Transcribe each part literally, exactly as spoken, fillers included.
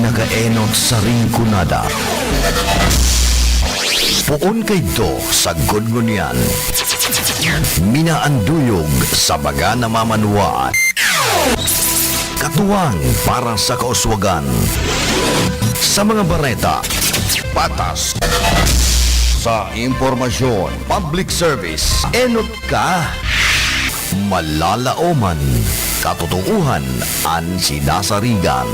Nakaenot sa ringkunada. Poon kaidto sa sagkod ngunyan. Minaanduyog sa baga na mamanwaan. Katuwang para sa kauswagan. Sa mga bareta, patas. Sa impormasyon, public service, enot ka. Malalaoman, katotoohan an sinasarigan.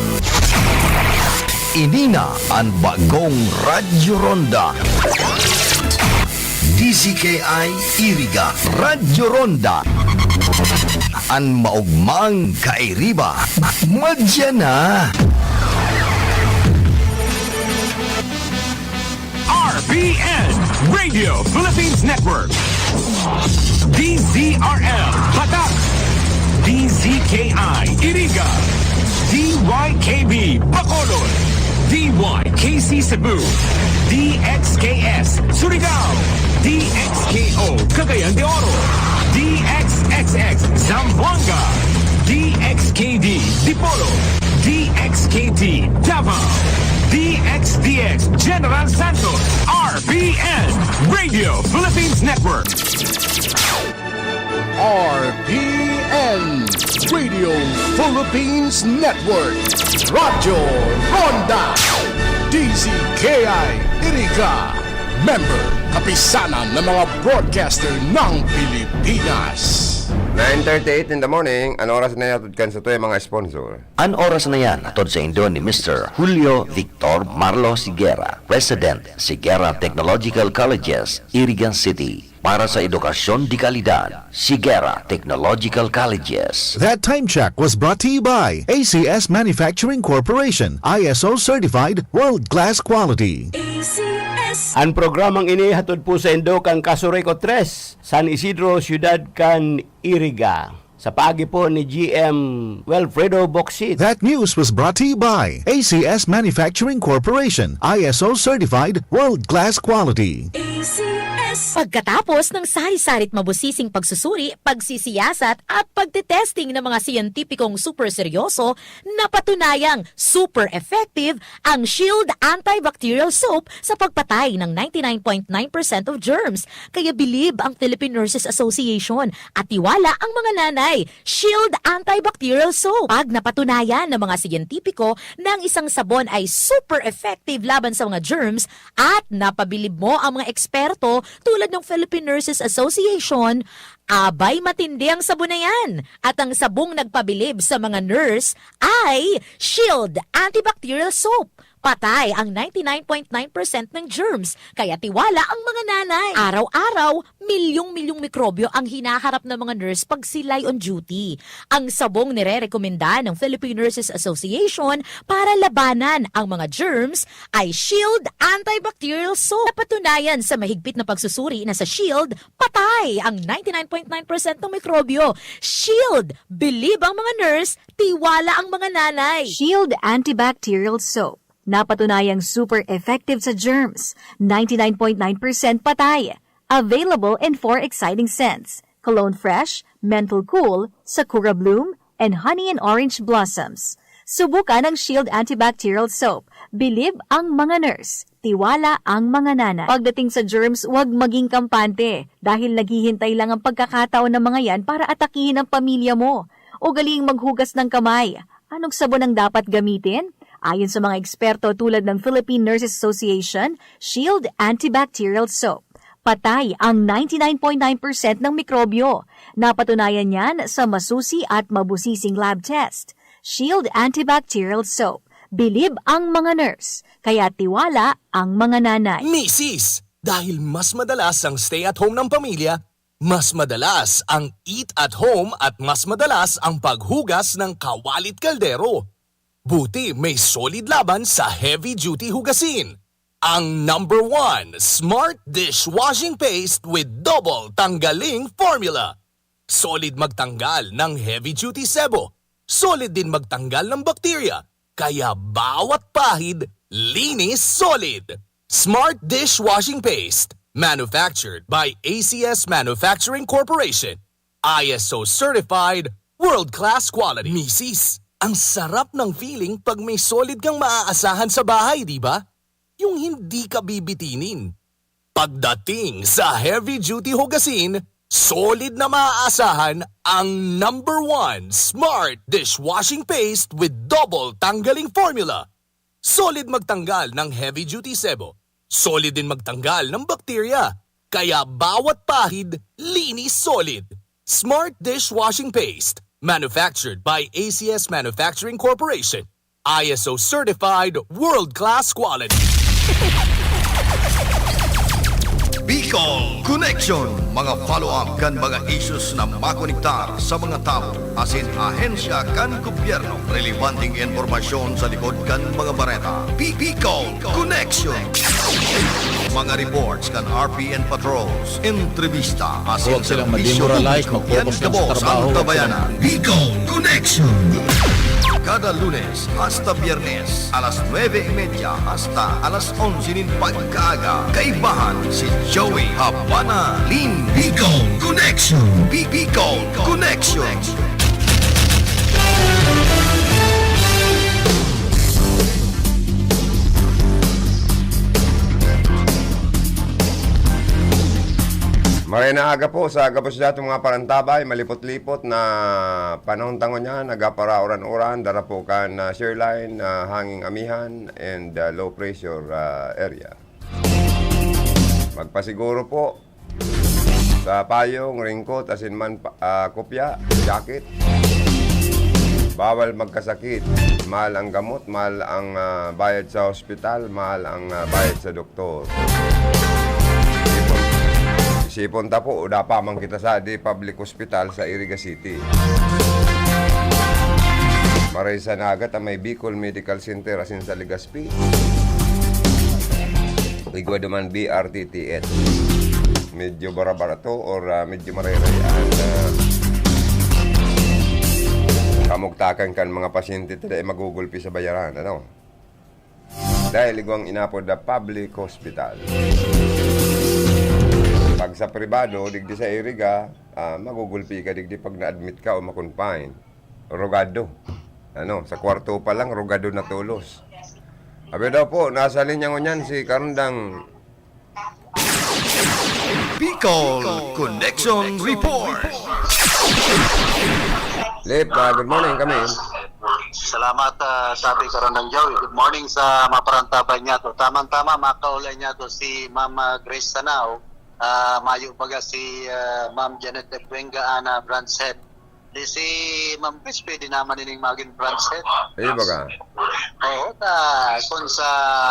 Ini na an bagong Radyo Ronda. D Z K I Iriga, Radyo Ronda. An maugmang kairiba, madya na. R P N, Radio Philippines Network. D Z R L, Patak. D Z K I, Iriga. D Y K B, Bacolod. D Y K C Cebu. D X K S, Surigao. D X K O, Cagayan de Oro. D X X X, Zamboanga. D X K D, Dipolog. D X K T, Davao. D X D X, General Santos. R P N, Radio Philippines Network. R P N, Radio Philippines Network. Radyo Ronda. D Z K I Iriga. Member, Kapisanan ng mga Broadcaster ng Pilipinas. Nine thirty-eight in the morning, an oras na ihatod kan sato ang mga sponsor. An oras na yan, hatod saindo ni Mister Julio Victor Marlo Sigera, President, Sigera Technological Colleges, Iriga City. Para sa edukasyon de kalidad, Sigera Technological Colleges. That time check was brought to you by A C S Manufacturing Corporation, I S O certified, world-class quality. A C S. An programang ini hatod po saindo kan Casureco tres, San Isidro, siyudad kan Iriga. Sa paagi po ni G M Wilfredo Bocsit. That news was brought to you by A C S Manufacturing Corporation, I S O certified, world-class quality. A C S. Pagkatapos ng sari-sari't mabusising pagsusuri, pagsisiyasat at pagtetesting ng mga siyentipikong super seryoso, napatunayang super effective ang Shield Antibacterial Soap sa pagpatay ng ninety-nine point nine percent of germs. Kaya bilib ang Philippine Nurses Association at tiwala ang mga nanay. Shield Antibacterial Soap. Pag napatunayan ng mga siyentipiko na ang isang sabon ay super effective laban sa mga germs at napabilib mo ang mga eksperto tulad ng Philippine Nurses Association, abay, matindi ang sabon na yan. At ang sabong nagpabilib sa mga nurse ay Shield Antibacterial Soap. Patay ang ninety-nine point nine percent ng germs, kaya tiwala ang mga nanay. Araw-araw, milyong-milyong mikrobyo ang hinaharap ng mga nurse pag sila'y on duty. Ang sabong nirerekomenda ng Philippine Nurses Association para labanan ang mga germs ay Shield Antibacterial Soap. Napatunayan sa mahigpit na pagsusuri na sa Shield, patay ang ninety-nine point nine percent ng mikrobyo. Shield, bilib ang mga nurse, tiwala ang mga nanay. Shield Antibacterial Soap. Napatunayang super effective sa germs. Ninety-nine point nine percent patay. Available in four exciting scents: Cologne Fresh, Menthol Cool, Sakura Bloom, and Honey and Orange Blossoms. Subukan ang Shield Antibacterial Soap. Bilib ang mga nurse. Tiwala ang mga nanay. Pagdating sa germs, huwag maging kampante, dahil naghihintay lang ang pagkakataon ng mga yan para atakihin ang pamilya mo. Ugaliing maghugas ng kamay. Anong sabon ang dapat gamitin? Ayon sa mga eksperto tulad ng Philippine Nurses Association, Shield Antibacterial Soap. Patay ang ninety-nine point nine percent ng mikrobyo. Napatunayan yan sa masusi at mabusising lab test. Shield Antibacterial Soap. Bilib ang mga nurse, kaya tiwala ang mga nanay. Misis, dahil mas madalas ang stay at home ng pamilya, mas madalas ang eat at home at mas madalas ang paghugas ng kawalit kaldero. Buti may Solid laban sa heavy duty hugasin. Ang number one, Smart Dishwashing Paste with Double Tanggaling Formula. Solid magtanggal ng heavy duty sebo. Solid din magtanggal ng bakterya. Kaya bawat pahid, linis solid. Smart Dishwashing Paste. Manufactured by A C S Manufacturing Corporation. I S O certified, world-class quality. Misis, Ang sarap ng feeling pag may solid kang maaasahan sa bahay, di ba? Yung hindi ka bibitinin. Pagdating sa heavy duty hugasin, solid na maaasahan ang number one Smart Dishwashing Paste with Double Tanggaling Formula. Solid magtanggal ng heavy duty sebo. Solid din magtanggal ng bakterya. Kaya bawat pahid, linis solid. Smart Dishwashing Paste. Manufactured by A C S Manufacturing Corporation. I S O certified, world-class quality. Bicol Connection. Mga follow-up kan mga issues na makonektar sa mga tawo asin ahensya kan gobyerno. Relebanteng impormasyon sa likod kan mga bareta. Bicol Connection. Mga reports kan R P N Patrols, entrevista asin Huwag silang serbisyo ma-demoralize, publiko. Mag-focus Yan lang sa kamo sa trabaho, huwag silang antabayanan. Bicol Connection. Kada Lunes hasta Biyernes, alas nuebe y media hasta alas onse nin pagkaaga, kaibahan si Joey Habana Lin. Bicol Connection. Bi-, Bicol Connection. Maray na aga po sa gabos dato mga parantabay, malipot-lipot na panahon ta ngunyan, nagapara-uran-uran, dara po kan, ah, shear line, ah, hanging amihan, and, ah, low pressure, ah, area. Magpasiguro po sa payong, ringkot, asin man pa, ah, kopya, jacket. Bawal magkasakit. Mahal ang gamot, mahal ang, ah, bayad sa hospital, mahal ang, ah, bayad sa doktor. Isipon, isipon ta po, dapa man kita sa di public hospital sa Iriga City. Maray sa Naga ta may Bicol Medical Center asin sa Legazpi. Igwa duman B R T T S. Medyo barabarato or, ah, medyo marayrayan na kamugtakan kan mga pasyente ta dai magugulpi sa bayaran, ano? Dahil igwang inapod na public hospital. Pag sa pribado, digdi sa Iriga, ah, magugulpi ka digdi pag na-admit ka o ma-confine. Rogado. Ano, sa kwarto pa lang, rogado na tolos. Abi daw po, nasa linya ngunyan si Karandang Bicol Connection Report. Lip, ah, good morning kami. Salamat, ah, sabi Karandang Joey. Good morning sa mga parantabay niya to. Tamang-tama, makaulay niya to si Ma'am, ah, Grace Sanao. Ah, mayo baga si, ah, Ma'am Janet Ebuenga, ana, branch head. Di si Ma'am Grace, pwede naman ining magin branch head. Ayun baga. Oo, ta, kung sa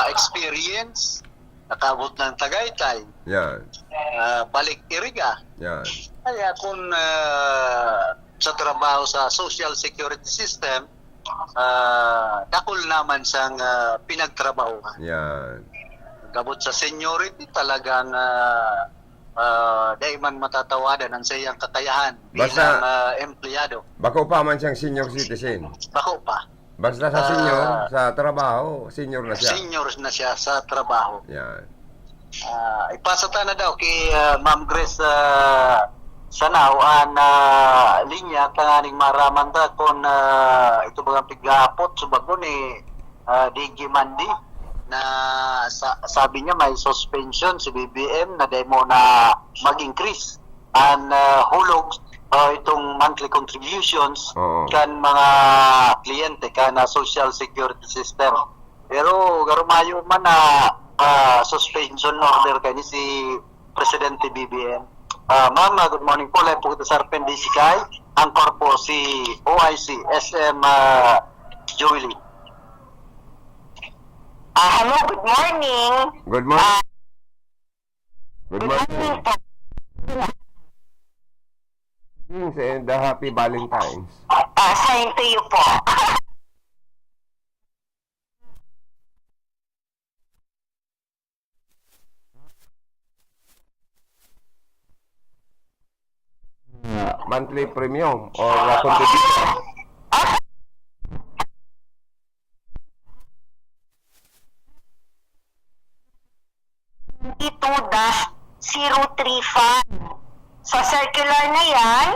experience, nakaabot ng Tagaytay. Yan. Ah, balik Iriga. Yan. Kaya kung, ah, sa trabaho sa social security system, ah, dakul naman siyang, ah, pinagtrabahuhan. Yan. Gabot sa seniority, talagang, ah, ah, dai man matatawadan ang sa iyang kakayahan bilang, Basta, ah, empleyado. Bako pa man siyang senior citizen. Bako pa. Basta sa Ah, senior, sa trabaho, senior na siya. Senior na siya sa trabaho. Yan. Ah, ipasa ta na daw ki, ah, Ma'am Grace, ah, Sanao an, ah, linya tanganing maraman ta kun, ah, ito bagang pighapot sa bago ni, ah, D G Mandy na sa-, sabi niya may suspension si B B M na dai mo na mag-increase an, ah, hulog o itong monthly contributions Oo. kan mga kliyente kan, ah, social security system. Pero garo mayo man na, ah, suspension order kani si Presidente B B M. Ah, ma'am, ah, good morning po. Lahat po kita sa Arpen D C K I. Ang korpo si O I C, S M, ah, Joey Lee. Ah, hello, good morning. Good morning. Ah, Good good morning. morning po. Greetings and, uh, happy Valentine's. Ah, same to you po. Monthly premium or, uh, contribution. Ah, twenty-two dash zero three five. Sa circular na yan,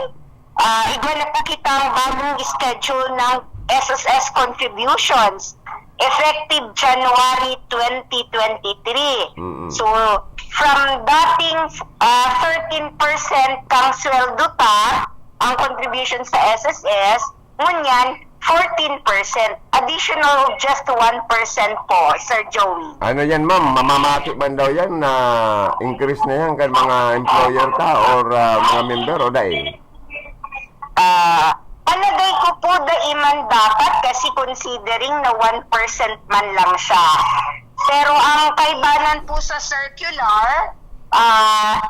ah, igwa na po kitang bagong schedule ng S S S contributions effective January twenty twenty-three. Mm-mm. So, from dating, ah, thirteen percent kang sweldo ta, ang contribution sa S S S, ngunyan, fourteen percent. Additional of just one percent po, Sir Joey. Ano yan, ma'am? Mamamati man daw yan na increase na yan kan mga employer ta or, ah, mga member o dai? Ah, palagay ko po, dai man dapat kasi considering na one percent man lang siya. Pero ang kaibanan po sa circular, ah,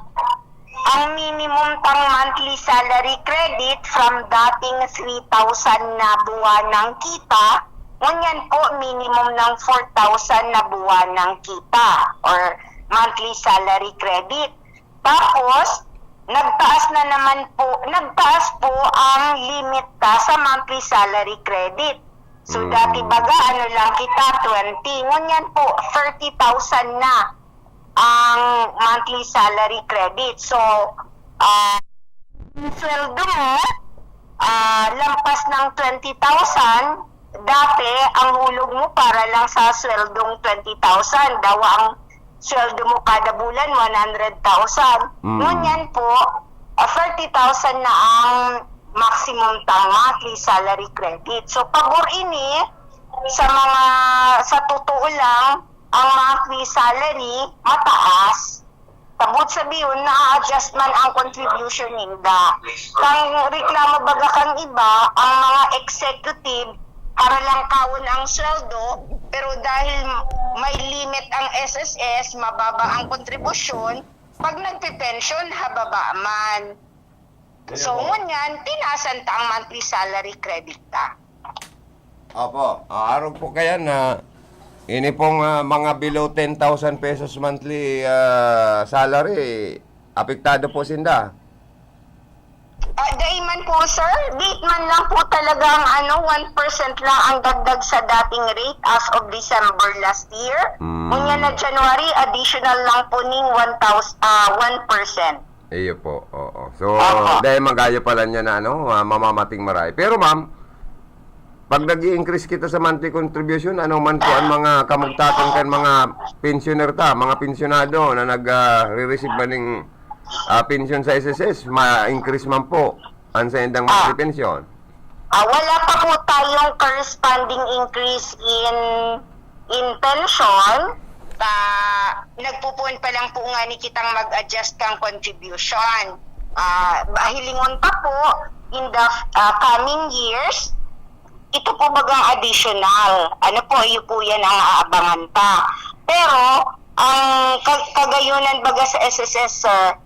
ang minimum pang monthly salary credit from dating three thousand na buwanang kita, ngunyan po minimum ng four thousand na buwanang kita or monthly salary credit. Tapos, nagtaas na naman po, nagtaas po ang limit ta sa monthly salary credit. So, Mm. dati baga, ano lang kita, twenty. Ngunyan po, thirty thousand na ang monthly salary credit. So, ah, sweldo mo, ah, lampas ng twenty thousand, dati, ang hulog mo para lang sa sweldong twenty thousand. Dawa ang sweldo mo kada bulan, one hundred thousand. Mm. Ngunyan po, ah, thirty thousand na ang maximum tang monthly salary credit. So, pabor ini sa mga, sa totoo lang, ang monthly salary mataas. Tabot sabihon, na-adjust man ang contribution ninda. Kang reklamo baga kang iba, ang mga executive, para lang kawon ang sweldo, pero dahil may limit ang S S S, mababa ang kontribusyon, pag nagpe-pensyon, hababa man. So, ngunyan, tinasan ta ang monthly salary credit ta. Opo. Ah, arog po kaya na ini pong, ah, mga below ten thousand pesos monthly, ah, salary, apektado po sinda? Ah, dai man po, sir. Di man lang po talaga ang ano, one percent lang ang dagdag sa dating rate as of December last year. Mm. Ngunyan na January, additional lang po ning one thousand, ah, one percent. Iyo po, oo. So, Opo. dahil magayo pala niya na ano, ah, mamamating maray. Pero ma'am, pag nag increase kita sa monthly contribution, ano man po ang mga kamugtakan kan mga pensioner ta, mga pensyonado na nag, ah, re-receive man ning, ah, pensyon sa S S S, ma-increase man po ang sa indang Ah. monthly pensyon? Ah, wala pa po tayong corresponding increase in, in pension. Ta, nagpupuon pa lang po nga ni kitang mag-adjust kang contribution. Ah, hilingon pa po in the, ah, coming years, ito po bagang additional. Ano po, iyo po yan ang aabangan pa. Pero, ang ka-, kagayunan baga sa S S S, sir,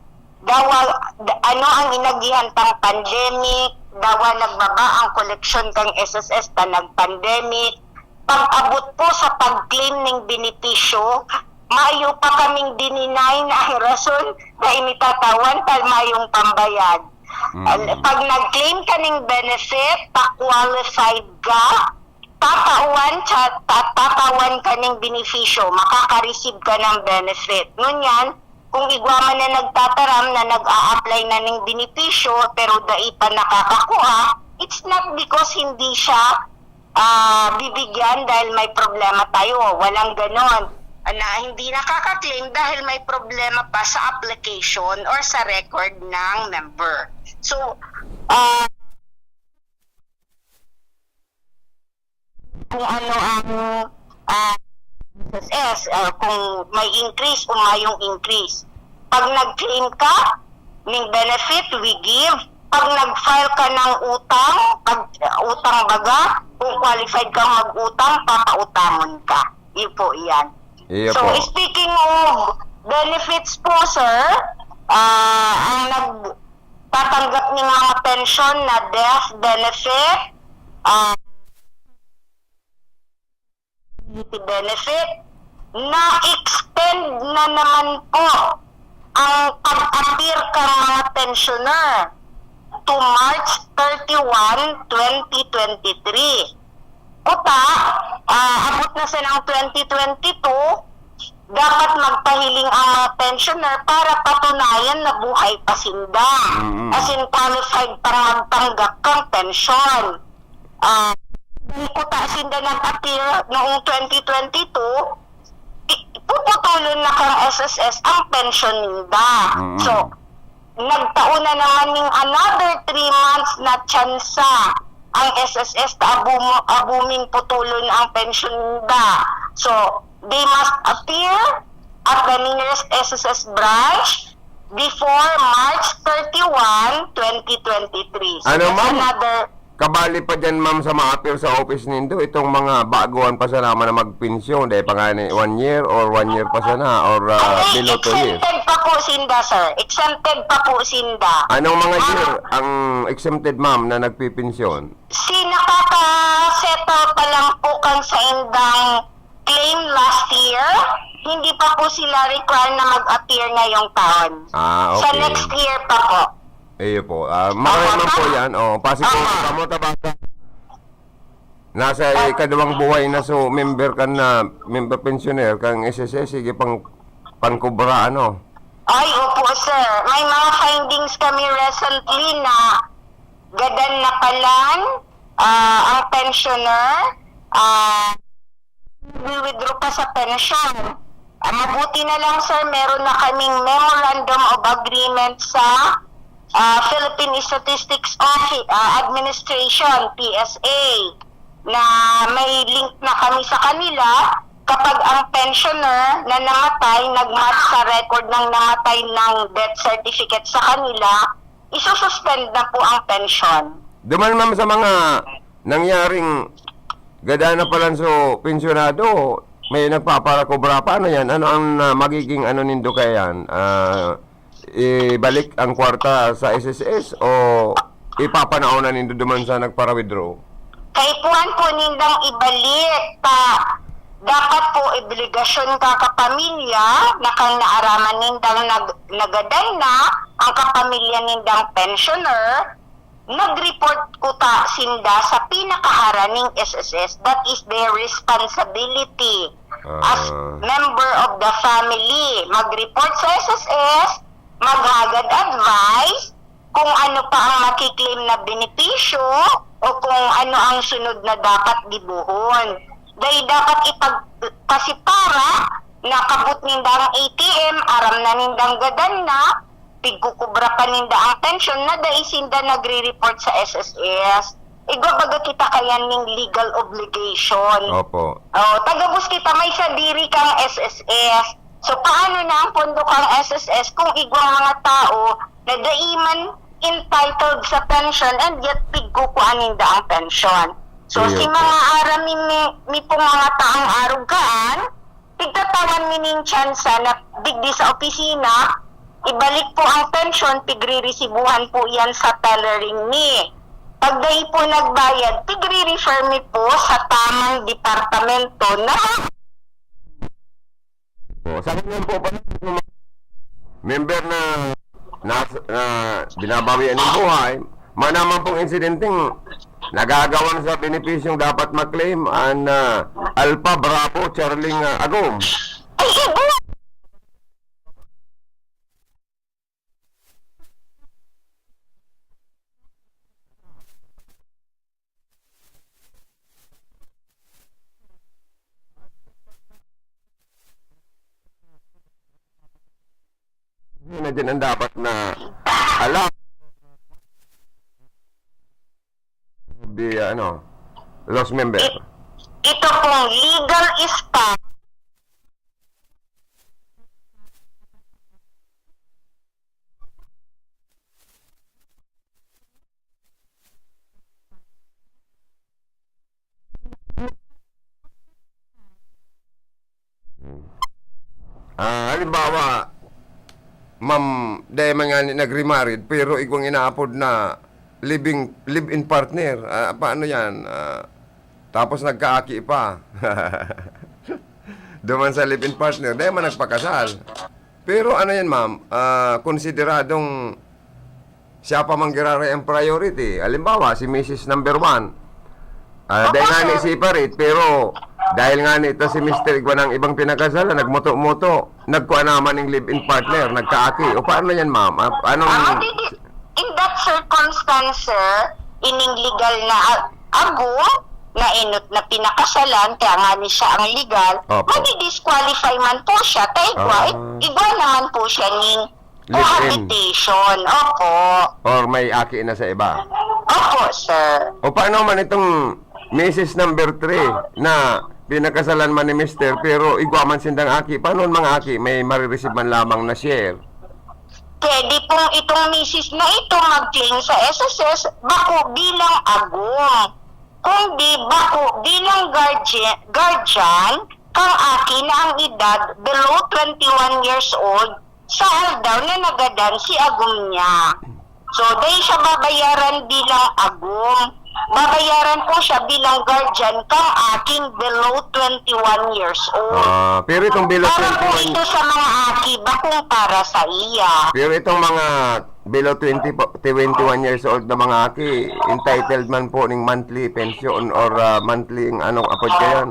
dawa, d-, ano ang inagihan tang pandemic, dawa nagbaba ang koleksyon kang S S S ta nag-pandemic. Pag-abot po sa pag-claim ning benepisyo, mayo pa kaming dininay na ang rason na initatawan ta mayong pambayad. Mm. Al-, pag nag-claim ka ning benefit, pa-qualified ka, tatawan, ta-, tatawan ka ning benepisyo, makaka-receive ka ng benefit. Ngunyan, kung igwa man na nagtataram na nag-a-apply na ning benepisyo, pero dai pa nakakakuha, it's not because hindi siya, ah, bibigyan dahil may problema tayo. Walang ganon. Na hindi nakaka-claim dahil may problema pa sa application or sa record ng member. So, ah, kung ano ang, ah, S S S, ah, kung may increase o mayong increase. Pag nag-claim ka ning benefit, we give. Pag nag-file ka ng utang, pag, ah, utang baga, kung qualified kang mag-utang, papautangon ka. Yun po yan. Iyo So, po. speaking of benefits po, sir, ah, ang nagtatanggap ng mga pensyon na death benefit, ah, disability benefit, na-extend na naman po ang pag-appear kan mga pensioner to March thirty-one, twenty twenty-three. Kuta, ah, abot na sanang twenty twenty-two, dapat magpahiling ang mga pensioner para patunayan na buhay pa sinda. Mm. As in, qualified pang magtanggap kang pensyon. Ah, sinda nag-appear noong twenty twenty-two, i-, puputulon na kan S S S ang pensyon ninda. Mm. So, nagtao na naman ning another three months na tsansa ang S S S ta abumo-, abuming putulon ang pensyon ninda. So, they must appear at the nearest S S S branch before March thirty-one, twenty twenty-three. So, ano, that's ma'am? Another Kabali pa diyan, ma'am, sa ma-appear sa office nindo, itong mga baguhan pa sana man na magpensyon, dahil pa nga ni one year or one year pa sana or, ah, Ay, below two years? Exempted pa po sinda, sir. Exempted pa po sinda. Anong mga Ah. year ang exempted, ma'am, na nagpipensyon? Si nakaka-settle pa lang po kan saindang claim last year, hindi pa po sila required na mag-appear ngayong taon. Ah, Sa okay. next year pa po. Iyo po. Ah, maray Opo, man po tama. yan. Oh, pasig po, Opo. kamo ta baka nasa Ah. ikaduwang buhay na, so member ka na, member pensioner kang S S S, sige pang, pangkobra, ano? Ay, opo, sir. May mga findings kami recently na gadan na palan, ah, ang pensioner, ah, wi-withdraw pa sa pensyon. Ah, mabuti na lang, sir, meron na kaming memorandum of agreement sa, ah, Philippine Statistics Office, ah, Administration, P S A, na may link na kami sa kanila. Kapag ang pensioner na namatay nag-match sa record ng namatay ng death certificate sa kanila, isususpend na po ang pensyon. Duman, ma'am, sa mga nangyaring gadan na palan so pensyonado, may nagpaparakobra pa, ano yan? Ano ang, ah, magiging ano nindo kaya yan? Ah, ibalik ang kwarta sa S S S o ipapanao na nindo duman sa nagpara-withdraw? Kaipuhan po nindang ibalik ta dapat po obligasyon ka kapamilya na kan naaraman nindang nag-, nagadan na ang kapamilya nindang pensioner, nag-report kuta sinda sa pinakaharaning S S S. That is their responsibility as Ah. member of the family. Mag-report sa S S S, maghagad advice kung ano pa ang makiklaim na benepisyo o kung ano ang sunod na dapat gibohon. Dahil dapat ipagpasipara na kabot ninda ang A T M, aram na nindang gadan na, pigkukubra pa ninda ang pensyon na dai sinda nagre-report sa S S S. Igwa baga kita kayan ning legal obligation. Opo. Oh, tagabos kita, may sadiri kang S S S. So, paano na ang pondo kang S S S kung igwang mga tao na dai man entitled sa pension and yet pigkukuha ninda ang pension? So, Iyo si po. mga aram mi, mi, mi pong mga taong arog kaan, pigtatawan mi nin tsansa na digdi sa opisina, ibalik po ang pensyon, pigriresibuhan po yan sa tellering mi. Pag dai po nagbayad, pigre-refer mi po sa tamang departamento na Po, sa ngayon po, pa member na, na, na binabawian ng buhay, manaman pong insidenteng nagagawan sa benepisyong dapat ma-claim an, ah, Alpha Bravo Charling, ah, Agom. Ay, ibo! Yun na din ang dapat na alam. The, ano, lost member. I-, ito pong legal status. Ah, halimbawa, ma'am, dai man ngani nag-remarried, pero igwang inaapod na living, live-in partner. Ah, paano yan? Ah, tapos nagkaaki pa. Duman sa live-in partner, dai man nagpakasal. Pero ano yan, ma'am, ah, konsideradong siya pa man giraray ang priority. Halimbawa, si misis number one. Ah, dai Opo, ngani sir. separate, pero dahil ngani ito si mister igwa ng ibang pinagkasalan, nagmuto-muto, nagkuha naman ng live-in partner, nagkaaki. O paano yan, ma'am? Ah, anong Ah, di, di, in that circumstance, sir, ining legal na a-, agom na enot na pinakasalan, kaya nga ni siya ang legal, Opo. madi-disqualify man po siya, ta igwa, Ah. igwa naman po siya ning Live-in. cohabitation. Opo. Or may aki na sa iba? Opo, sir. O paano man itong misis number three na pinakasalan man ni mister, pero igwa man sindang aki? Paano ang mga aki? May marireceive man lamang na share? Pwede pong itong misis na ito mag-claim sa S S S, bako bilang agom. Kundi bako bilang guardian, guardian kang aki na ang edad below twenty-one years old sa aldaw na nagadan si agom niya. So, dai siya babayaran bilang agom. Babayaran po siya bilang guardian kang aking below twenty-one years old. Ah, pero itong below Para po twenty-one ito sa mga aki, bakong para sa iya. Pero itong mga below twenty po, twenty-one years old na mga aki, entitled man po ning monthly pension or, ah, monthly ang ano, apod kayan?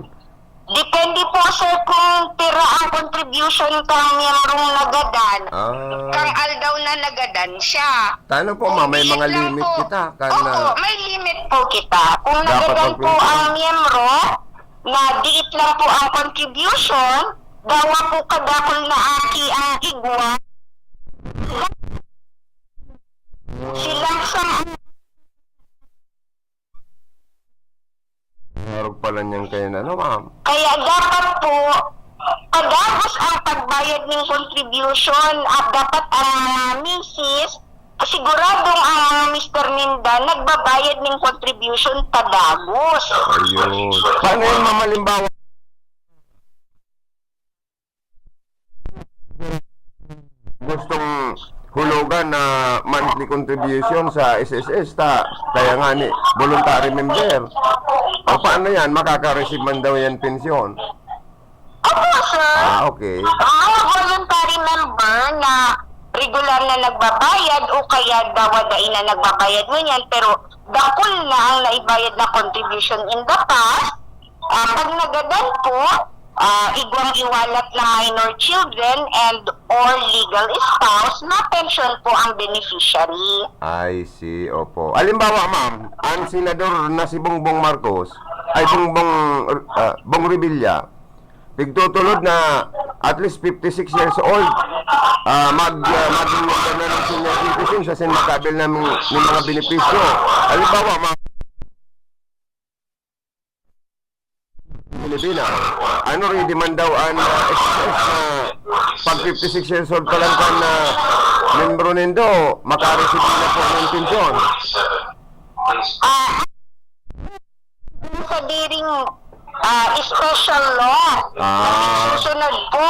Depende po, sir, kung pira ang contribution kang miyembrong nagadan, Ah. kang aldaw na nagadan siya. Tano po, Kung ma, may diit mga lang limit po, kita, kan, opo, ah, may limit po kita. Kung dapat nagadan po magpinsan. ang miyembro, na diit lang po ang contribution, dawa po kadakul na aki ang igwa. Silang sa Narog pala niyan kayo na, no, ma'am? Kaya dapat po, padagos ang pagbayad ning contribution at dapat ang mga misis, siguradong ang mga mister ninda nagbabayad ning contribution padagos. Ayun. Paano yan, ma'am? Halimbawa, gustong hulugan na monthly contribution sa S S S ta, kaya nga ni voluntary member. O paano yan? Makaka-receive man daw yan pensyon? Opo, sir. Ah, okay. Ang mga voluntary member na regular na nagbabayad o kaya dawa dai na nagbabayad ngunyan, pero dakul na ang naibayad na contribution in the past, ah, pag nagadan po, ah, igwang iwalat na minor children and or legal spouse, mapensyon po ang beneficiary. I see, opo. Halimbawa, ma'am, ang senador na si Bongbong Marcos, ay, Bongbong, ah, Bong Revilla, pigtutulod na at least fifty-six years old, ah, mag, ah, maging member na ng senior citizen sa sin makabil na ng, ng mga benepisyo. Halimbawa, ma'am, Pilipina. Ano rin demand daw ang, ah, S S S na pag fifty-six years old pa lang kan, ah, membro nindo, makareceive na po ng pensyon? Ah, sa diring, ah, special law, Ah. susunod po,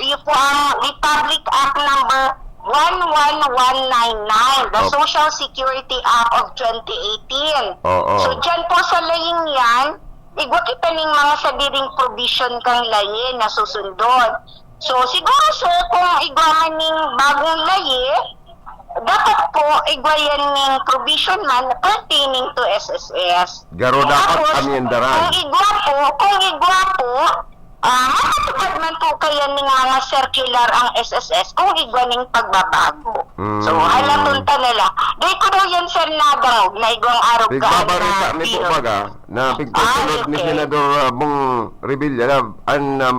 yun po ang Republic Act number one one one nine nine, the Opo. Social Security Act of twenty eighteen. Oo. So, dyan po sa laying yan, igwa kita ning mga sadiring provision kang laye na susundon. So, siguro, sir, kung igwa man ning bagong laye, dapat po, igwa yan ning provision man pertaining to S S S. Garo dapat Tapos, amyendaran. Kung igwa po, kung igwa po, ah, makatupad man po kaya ning mga circular ang S S S kung igwa ning pagbabago. Mm. So, halaton ta na lang. Di ko daw yan, sir, nadangog na igwang arog ka Pigbabarita na mi po bill. baga na pigtutulod Ah, ni okay. Senador, ah, Bong Revilla na an, um,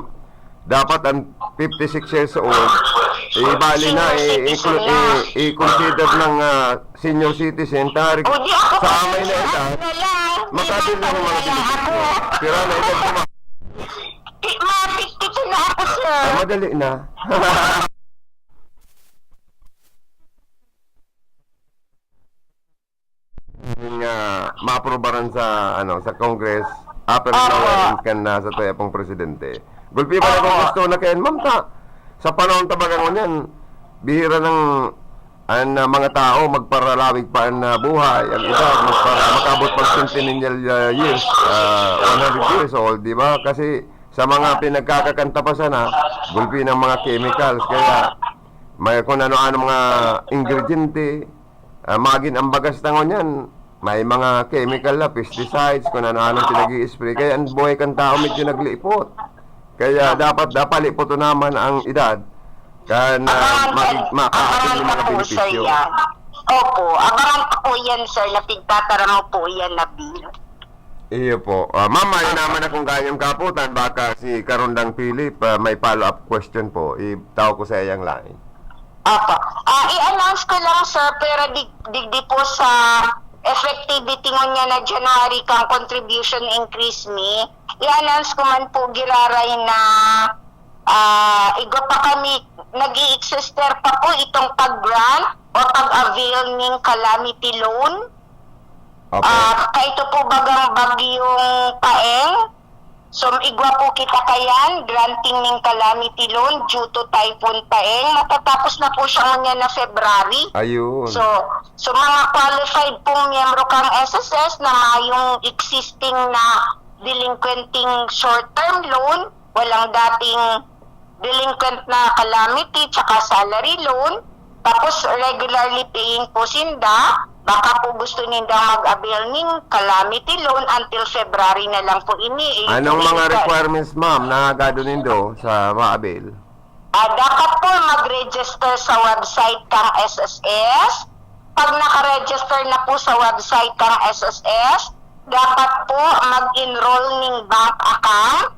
dapat ang fifty-six years old, ibali na, Senior i-, citizen inclu-, na. i-, i-consider ng, ah, senior citizen. Tari, O, di ako sa amay na pala, edad, ano na lang, di makabili ng mga mapapala benepisyo. ako. Pira na edad mo, ma? Di, ma, fifty-two na ako, sir. Ah, madali na. Nga maaprobaran sa, ano, sa Congress, upper Opo. Lower income na sa tuya pong presidente. Gulpi ba na kung Opo. gusto na kayan, ma'am, ta? Sa panahon tabaga ngunyan, bihira ng an, ah, mga tao magparalawig pa an, ah, buhay, ang edad, magpara-, makabot pag centennial, ah, years, ah, one hundred years old, di ba? Kasi sa mga pinagkakakanta pa sana, gulpi ng mga chemicals, kaya may kung ano-ano mga ingrediente, ah, magin ang bagas na ngunyan, may mga chemical na, pesticides, kung ano-anong pinag-i-spray. Kaya ang buhay kan tao medyo naglipot. Kaya dapat, dapat lipoton naman ang edad. Kan, ah, Abangan mag-, ka, makaapil abangan yung mga ka po, sir, benepisyo. yan. Opo, abangan ka po yan, sir, na pigtataramo po yan na bill. Iyo po. Ah, ma'am, mayo naman akong gayong kaputan. Baka si Karundang Philip, ah, may follow-up question po. Itao ko sa iyang line. Apo. Ah, i-announce ko lang, sir, pero dig-, digdi po sa effectivity ngunyan na January kang contribution increase mi, i-announce ko man po giraray na, ah, igwa pa kami, nag-i-exist pa po itong pag-grant o pag-avail ning calamity loan. Opo. Ah, kaito po bagang bagyong Paeng. So, igwa po kita kayan, granting ning calamity loan due to Typhoon Paeng. Matatapos na po siya ngunyan na February. Ayun. So, so mga qualified pong miyembro kang S S S na mayong existing na delinquenting short-term loan, walang dating delinquent na calamity tsaka salary loan, tapos regularly paying po sinda, baka po gusto nindang mag-avail ning calamity loan until February na lang po ini. Eh, Anong hindi mga ka- requirements, ma'am, na gado nindo sa ma-avail? Ah, dapat po mag-register sa website kang S S S. Pag naka-register na po sa website kang S S S, dapat po mag-enroll ning bank account.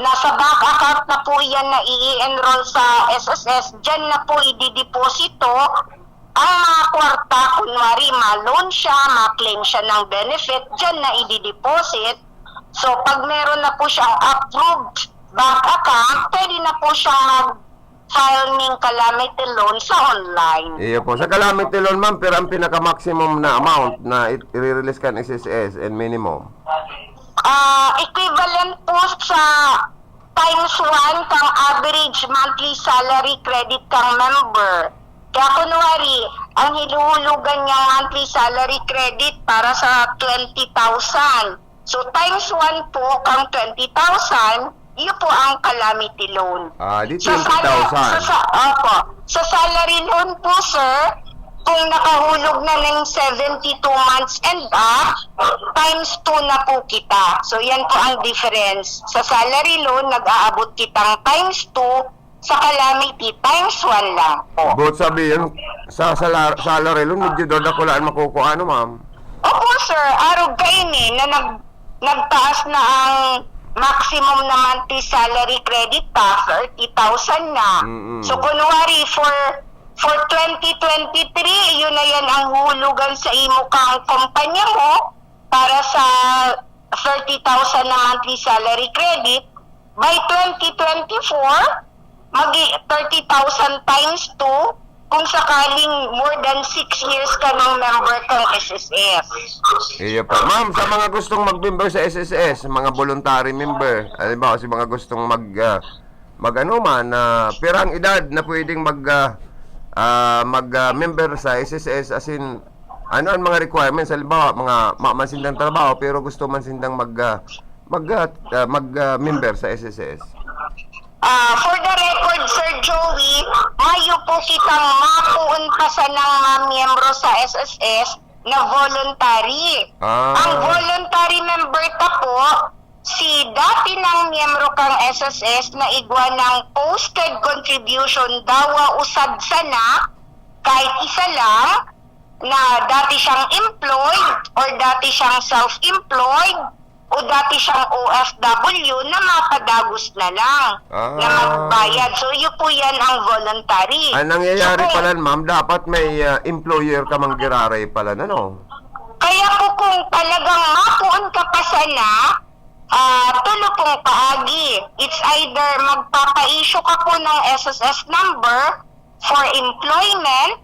Nasa bank account na po iyan na i-enroll sa S S S, diyan na po idideposito ang mga kwarta. Kunwari, ma-loan siya, ma-claim siya ng benefit, diyan na idideposit. So, pag meron na po siyang approved bank account, pwede na po siyang mag-file ning calamity loan sa online. Iyo po. Sa calamity loan, ma'am, pero ang pinaka-maximum na amount na i-, i-release kan S S S and minimum? Ah, equivalent po sa times one kang average monthly salary credit kang member. Kaya kunwari, ang hinuhulugan niyang monthly salary credit para sa twenty thousand. So, times one po kang twenty thousand, iyo po ang calamity loan. Ah, di Sa sala-, twenty thousand. sa sa-, opo. Sa salary loan po, sir, kung nakahulog na ng seventy-two months and up, times two na po kita. So, yan po ang difference. Sa salary loan, nag-aabot kitang times two, sa calamity, times one lang po. Both sabihin, sa sala-, salary loan, medyo dadakulaan makukuha, ano, ma'am? Opo, sir. Arog kaini na nag-, nagtaas na ang maximum na monthly salary credit ta, thirty thousand na. Mm-mm. So, kunwari, for, for twenty twenty-three, yun na yan ang hulugan sa imo kang kumpanya mo para sa thirty thousand na monthly salary credit. By twenty twenty-four, magi thirty thousand times two kung sakaling more than six years ka ng member kang S S S. Iyo po. Ma'am, sa mga gustong mag-member sa S S S, mga voluntary member, halimbawa, si mga gustong mag, ah, mag-ano man, ah, pirang edad na pwedeng mag, ah, ah, mag, ah, member sa S S S, as in, ano ang mga requirements? Halimbawa, mga ma-, man sindang trabaho, pero gusto man sindang mag, ah, mag, ah, ah, mag, ah, member sa S S S. Ah, for the record, Sir Joey, mayo po kitang mapoon pa sanang mga miyembro sa S S S na voluntary. Ah. Ang voluntary member ta po, si dati nang miyembro kang S S S na igwa ng posted contribution, dawa usad sana, kahit isa lang, na dati siyang employed or dati siyang self-employed, o dati siyang O F W na mapadagos na lang Ah. na magbayad. So, yun po yan ang voluntary. Ang nangyayari So, kung pala, ma'am, dapat may, ah, employer ka manggiraray pala, ano? Kaya po kung talagang mapoon ka pa sana, ah, tulo pong paagi. It's either magpapa-issue ka po ng S S S number for employment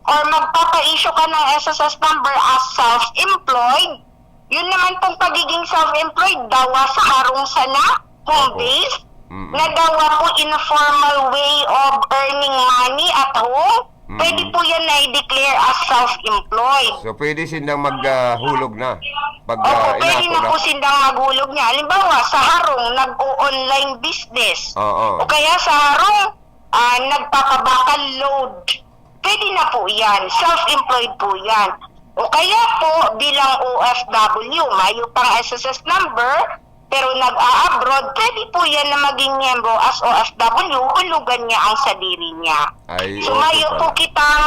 or magpapa-issue ka ng S S S number as self-employed. Yun naman pong pagiging self-employed, dawa sa harong sana, home Opo. base, Mm-mm. na dawa po informal way of earning money at home. Mm-mm. Pwede po yan na i-declare as self-employed. So, pwede sindang maghulog na? Pag, Opo, ah, pwede inako na na. po sindang maghulog niya. Halimbawa, sa harong, nag-o-online business. Oo. O kaya sa harong, ah, nagpapabakal load. Pwede na po yan. Self-employed po yan. O kaya po, bilang O F W, mayo pang S S S number, pero nag-a-abroad, pwede po yan na maging miyembro as O F W, hulugan niya ang sadiri niya. Ay, So, okay mayo pala. po kitang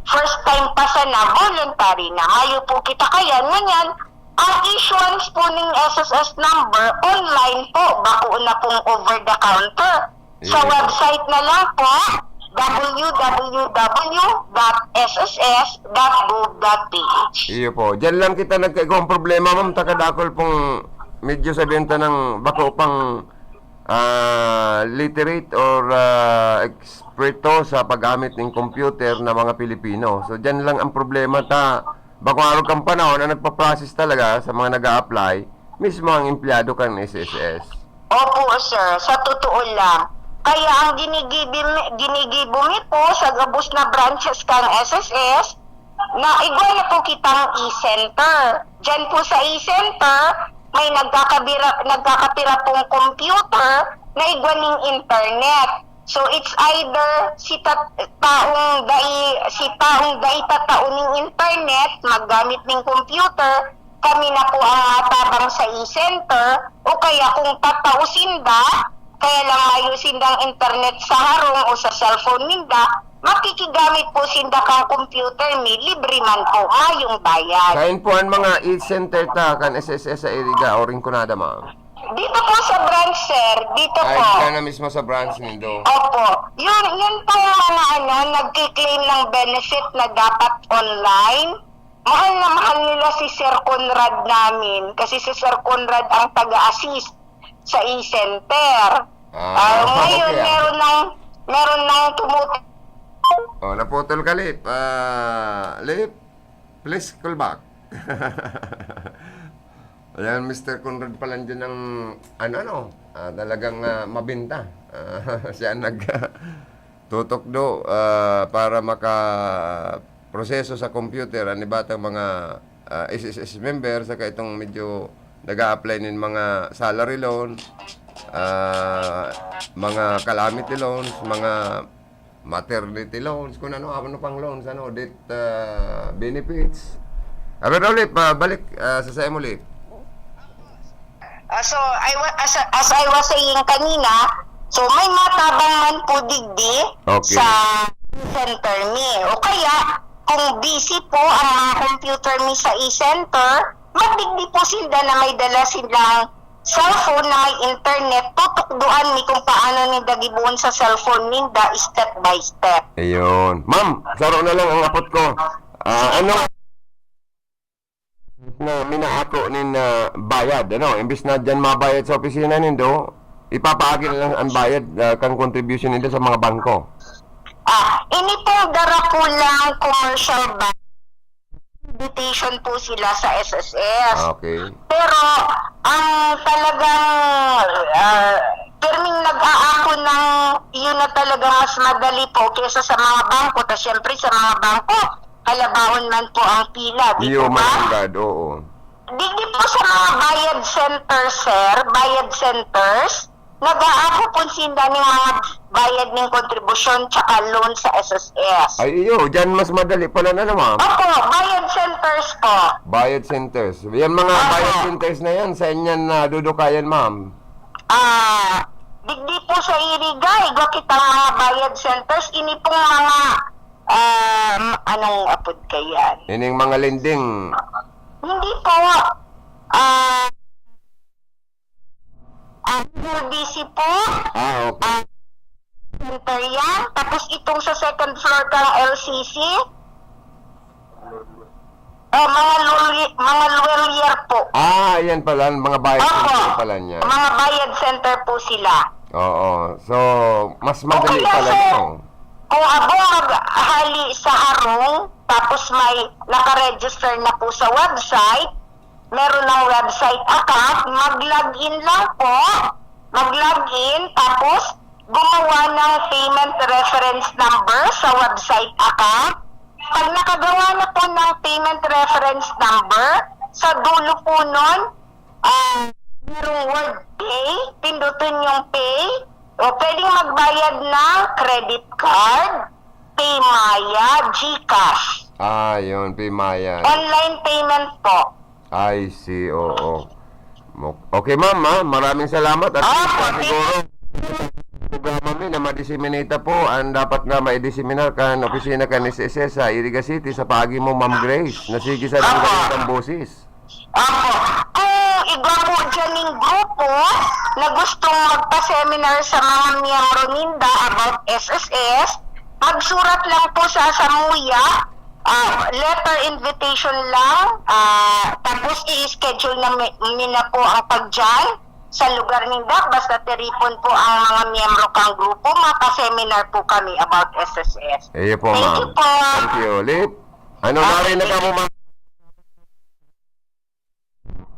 first time pa sana, voluntary na. Mayo po kita kaya, ngunyan, Ang issuance po ning S S S number, online po, bako na pong over the counter. Sa Iyo. website na lang po, W W W dot S S S dot gov dot P H. Iyo po. Diyan lang kita nagkaigwang problema, ma'am. Takadakol pong medyo sabihin ta ng bako pang, ah, literate or, ah, eksperto sa paggamit ng computer na mga Pilipino. So, diyan lang ang problema ta. Bako arog kang panahon, ang nagpa-process talaga sa mga nag-a-apply, mismo ang empleyado kan S S S. Opo, sir. Sa totoo lang. Kaya ang ginigibi mi, ginigibo mi po sa gabos na branches kan S S S, na igwa na po kitang e-center. Diyan po sa e-center, may nagkakabira, nagkakapira pong computer na igwa ning internet. So, it's either si tat-, taong dai, si taong dai tatao ning internet, maggamit ning computer, kami na po ang matabang sa e-center, o kaya kung tatao sinda, kaya lang mayo sindang internet sa harong o sa cellphone ninda, makikigamit po sinda kan computer mi, libre man po, mayong bayad. Kain po ang mga e-center ta kan S S S sa Iriga o Rinconada, ma'am? Dito po sa branch, sir. Dito Ay, po. Dyan na mismo sa branch nindo. Opo. Yun, yun po yung mga ano, nagki-claim ng benefit na dapat online. Mahal na mahal nila si Sir Conrad namin kasi si Sir Conrad ang taga-assist sa e-center. Ah, Ah, ngayon, okay, ah. meron ng, meron ng tumut- Oh, naputol ka, Lip. Ah, Lip, please call back. Ayan, Mister Conrad pala dyan ang, ano, ano, ah, talagang, ah, mabinta. Ah, siya ang nag-, tutukdo, ah, para makaproseso sa computer ang iba tang mga, ah, S S S member, saka itong medyo nag-a-apply nin mga salary loan, ah, mga calamity loans, mga maternity loans, kung ano, ano pang loans, ano, death, ah, benefits. Ah, pero ulit, pabalik, ah, sa sayo mo ulit. Ah, so, I wa-, as, as I was saying kanina, so may matabang man po digdi Okay. sa center mi. O kaya, kung busy po ang mga computer mi sa e-center, magdigdi po sinda na may dala silang cellphone na may internet, tutukdoan mi kung paano ninda gibohon sa cellphone ninda step by step. Ayun. Ma'am, saro na lang ang apot ko. Ah, ano na minaako nin, ah, bayad, ano? Imbis na dyan mabayad sa opisina nindo, ipapaagi na lang ang bayad, ah, kang contribution nindo sa mga bangko. Ah, ini pong Darakulang Commercial Bank, invitation po sila sa S S S. Okay. Pero ang talagang, ah, pirming nag-aako ng, yun na talaga mas madali po kaysa sa mga bangko. Ta syempre sa mga bangko, kalabaon man po ang pila, di Iyo, po ba? Mananggad, oo. Digdi po sa mga bayad centers, sir, bayad centers, nag-aako po sinda ning mga bayad ning kontribusyon tsaka loan sa S S S. Ay, iyo, dyan mas madali pala na naman. Opo, bayad centers po. Bayad centers. Yan mga Opo. bayad centers na yan, saan yan nadudukayan, ma'am? Ah, digdi po sa Iriga, igwa kitang mga bayad centers. Ini pong mga, um, anong apod kayan? Ining mga lending. Hindi po. Ah, ah, U B C po. Ah, okay. Ah, center yan. Tapos itong sa second floor kang L C C. Oh, mga luli-, mga lawyer po. Ah, yan pala, mga bayad Opo. center pala niya. Mga bayad center po sila. Oo. So, mas madali Okay, pala so, yun. kung ako maghali sa harong, tapos may nakaregister na po sa website, meron ng website account, mag-login lang po, mag-login, tapos gumawa ng payment reference number sa website account. Pag nakagawa na po ng payment reference number, sa dulo po nun, ah, merong word pay, pindutin yung pay, o pwedeng magbayad ng credit card, PayMaya, GCash. Ah, yun, PayMaya. Online payment po. I see, oo. Mo-, okay, ma'am, ha? Maraming salamat. At Ah, least, ah, pati siguro, programa mi na ma-disseminate po. Ang dapat na ma-disseminate kan opisina kan S S S sa Iriga City sa paagi mo, Ma'am Grace. Nasigi sa Opo. Iriga ang boses. Opo. Kung igwa po dyan ning grupo na gustong magpa-seminar sa mga miyembro ninda about S S S, magsurat lang po sa Samuya, ah, letter invitation lang, ah, tapos i-schedule na mi-, mi na po ang pagdyan sa lugar ninda, basta tiripon po ang mga miyembro kang grupo, mapa-seminar po kami about S S S. Iyo po, Thank ma'am. you po. Thank you. Lip, ano, Ah, mari na sige. kamo, ma'am?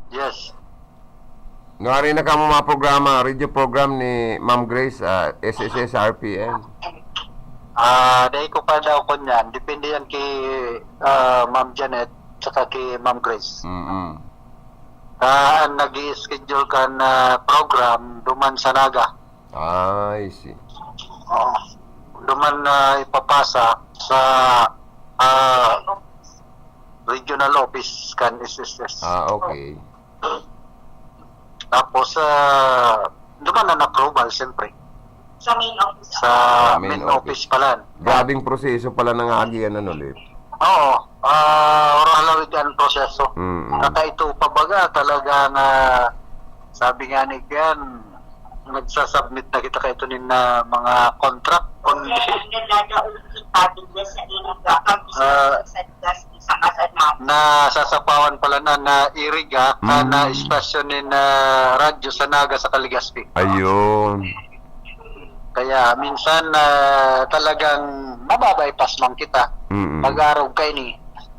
Yes. Nuari na kamo mga programa, radio program ni Ma'am Grace, ah, S S S R P N. Ah, dai ko pa daw kunyan. Depende yan ki, ah, Ma'am Janet saka ki Ma'am Grace. Mm-mm. Ah, an nag-i-schedule kan, ah, program duman sa Naga. Ah, I see. Oo. Duman na ipapasa sa, ah, regional office kan S S S. Ah, okay. Tapos, ah, duman na approval, siyempre. Sa main office. Sa Sa main main office. office pala. Grabing proseso pala ng agian, ano, Lip? Oo. Ah, oro halawig an proseso. Mm-mm. Naka ito pa baga, talagang, ah, sabi nga ni Ken, nagsasubmit na kita kaito nin, ah, mga contract, kundi Kaya ang nagdadaon ng package sa inyo, Ah, sa gas, sa kasal namin. Nasasapawan pala na, na iriga, Mm. na istasyon nin, ah, radyo sa Naga sa Legazpi. Ayun. Kaya minsan, ah, talagang mababypass man kita. Mm. Mag-arog kaini.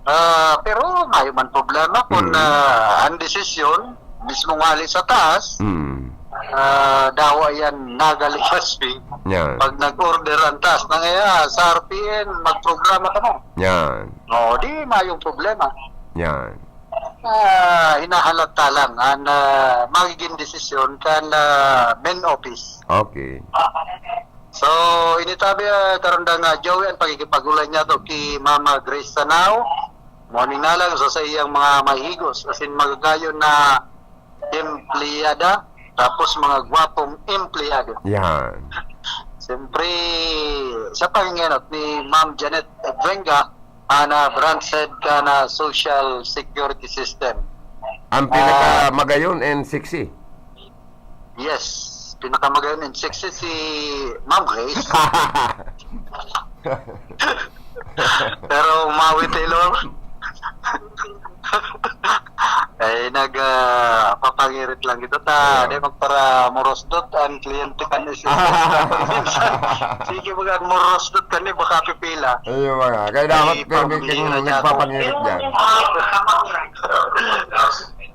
Ah, pero mayo man problema kun, Mm. ah, an desisyon mismong hali sa taas, Mm. ah, dawa yan, Naga Legazpi. Yan. Pag nag-order ang taas na, "Ngaya, sa R P N, magprograma kamo." Yan. O, di mayong problema. Yan. Ah, hinahalata lang an, ah, magiging desisyon kan, ah, main office. Okay. So, ini tabi, ah, karandang, ah, Joey, an pakikipag-olay niyato ki Mama Grace Sanao. Morning na lang sa saiyang mga mahigos, asin magagayon na empleyada, tapos mga gwapong empleyado. Yan. Siyempre, sa pangengenot ni Ma'am Janet Buenga, ana branch head kan, ah, social security system. Ang Ah, pinakamagayon and sexy. Yes, pinakamagayon and sexy si Ma'am Grace. Pero Maui Taylor, eh, nag, ah, papangirit lang ito ta. Yeah. Di magpara morosdot ang kliyente kan S S S. Sige, mga morosdot kani, baka pipila. Ayun, mga. Kaya dapat Ay, pero may pambihira niya to. nagpapangirit dyan.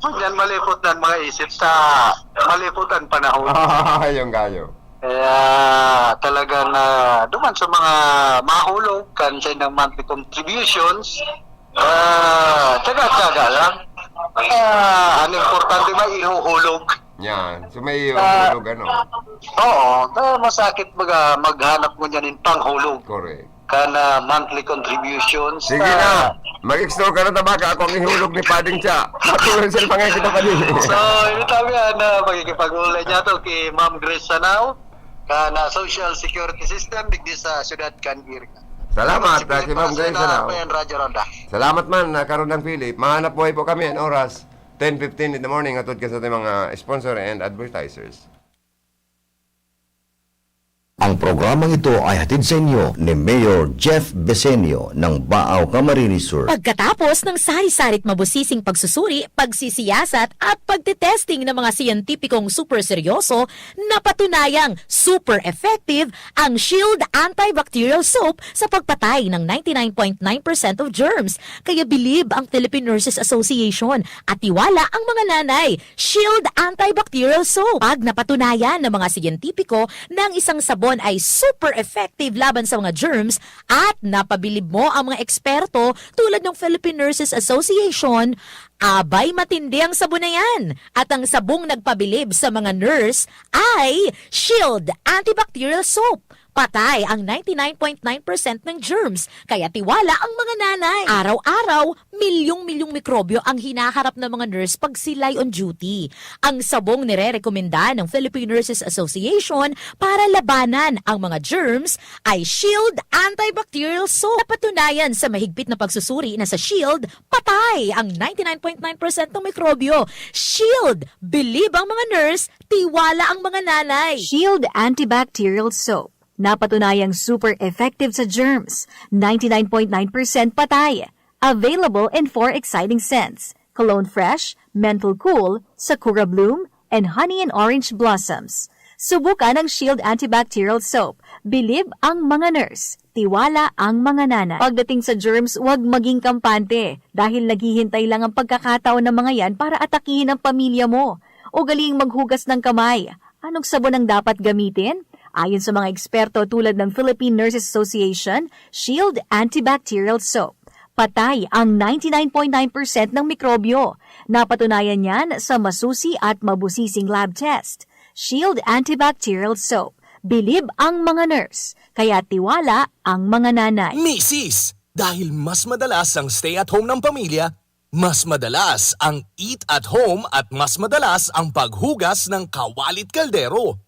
Yan, malipot na ang mga isip sa malipot ang panahon. Ayun kayo. Kaya talagang, ah, duman sa mga mahulog kan sa inyong monthly contributions, ah, tsaga-tsaga lang. Ah, ang importante, may ihuhulog. Yan. So, may Ah, ihuhulog, ano? Oo. Ah, masakit mag-, ah, maghanap mo niyan yung panghulog. Correct. Kan, ah, monthly contributions. Sige Ah, na. Mag-extol ka na, tabaka ako ang ihulog ni Pading Cha. Patuloy sa pangay kita pa din. So, ini tabi yan, ah, pagkikipag-ulay niya to kay Ma'am Grace Sanao, kan, ah, Social Security System, digdi sa siyudad kan Iriga. Salamat, Sige, ah, kay Ma'am Grace Sanao. Ayan, Radyo Ronda. Salamat man, ah, Karondang Philip. Mahanap buhay po kami ang oras, ten fifteen in the morning, atod ka sa ating mga sponsor and advertisers. Ang programang ito ay hatid sa inyo ni Mayor Jeff Besenio ng Baao, Camarines Sur. Pagkatapos ng sari-sari't mabusising pagsusuri, pagsisiyasat at pagtetesting ng mga siyentipikong super seryoso, napatunayang super effective ang Shield Antibacterial Soap sa pagpatay ng ninety-nine point nine percent of germs. Kaya bilib ang Philippine Nurses Association at tiwala ang mga nanay. Shield Antibacterial Soap. Pag napatunayan ng mga siyentipiko na ang isang sabon ay super effective laban sa mga germs at napabilib mo ang mga eksperto tulad ng Philippine Nurses Association, abay, matindi ang sabon na yan. At ang sabong nagpabilib sa mga nurse ay Shield Antibacterial Soap. Patay ang ninety-nine point nine percent ng germs, kaya tiwala ang mga nanay. Araw-araw, milyong-milyong mikrobyo ang hinaharap ng mga nurse pag sila'y on duty. Ang sabong nirerekomenda ng Philippine Nurses Association para labanan ang mga germs ay Shield Antibacterial Soap. Napatunayan sa mahigpit na pagsusuri na sa Shield, patay ang ninety-nine point nine percent ng mikrobyo. Shield! Bilib ang mga nurse, tiwala ang mga nanay. Shield Antibacterial Soap. Napatunayang super effective sa germs, ninety-nine point nine percent patay. Available in four exciting scents: Cologne Fresh, Menthol Cool, Sakura Bloom, and Honey and Orange Blossoms. Subukan ang Shield Antibacterial Soap. Bilib ang mga nurse. Tiwala ang mga nanay. Pagdating sa germs, huwag maging kampante dahil naghihintay lang ang pagkakataon ng mga yan para atakihin ang pamilya mo. Ugaling maghugas ng kamay. Anong sabon ang dapat gamitin? Ayon sa mga eksperto tulad ng Philippine Nurses Association, Shield Antibacterial Soap. Patay ang ninety-nine point nine percent ng mikrobyo. Napatunayan yan sa masusi at mabusising lab test. Shield Antibacterial Soap. Bilib ang mga nurse, kaya tiwala ang mga nanay. Misis, dahil mas madalas ang stay at home ng pamilya, mas madalas ang eat at home at mas madalas ang paghugas ng kawalit kaldero.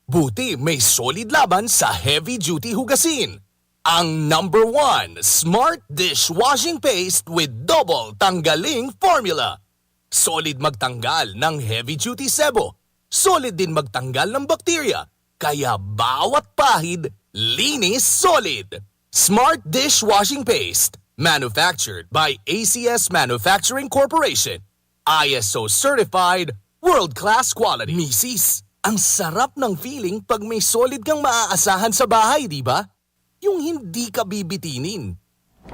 Buti may Solid Laban sa heavy duty hugasin. Ang number one smart dishwashing paste with double tanggaling formula. Solid magtanggal ng heavy duty sebo. Solid din magtanggal ng bakterya. Kaya bawat pahid, linis solid. Smart dishwashing paste. Manufactured by A C S Manufacturing Corporation. I S O certified, world-class quality. Misis, ang sarap ng feeling pag may Solid kang maaasahan sa bahay, di ba? Yung hindi ka bibitinin.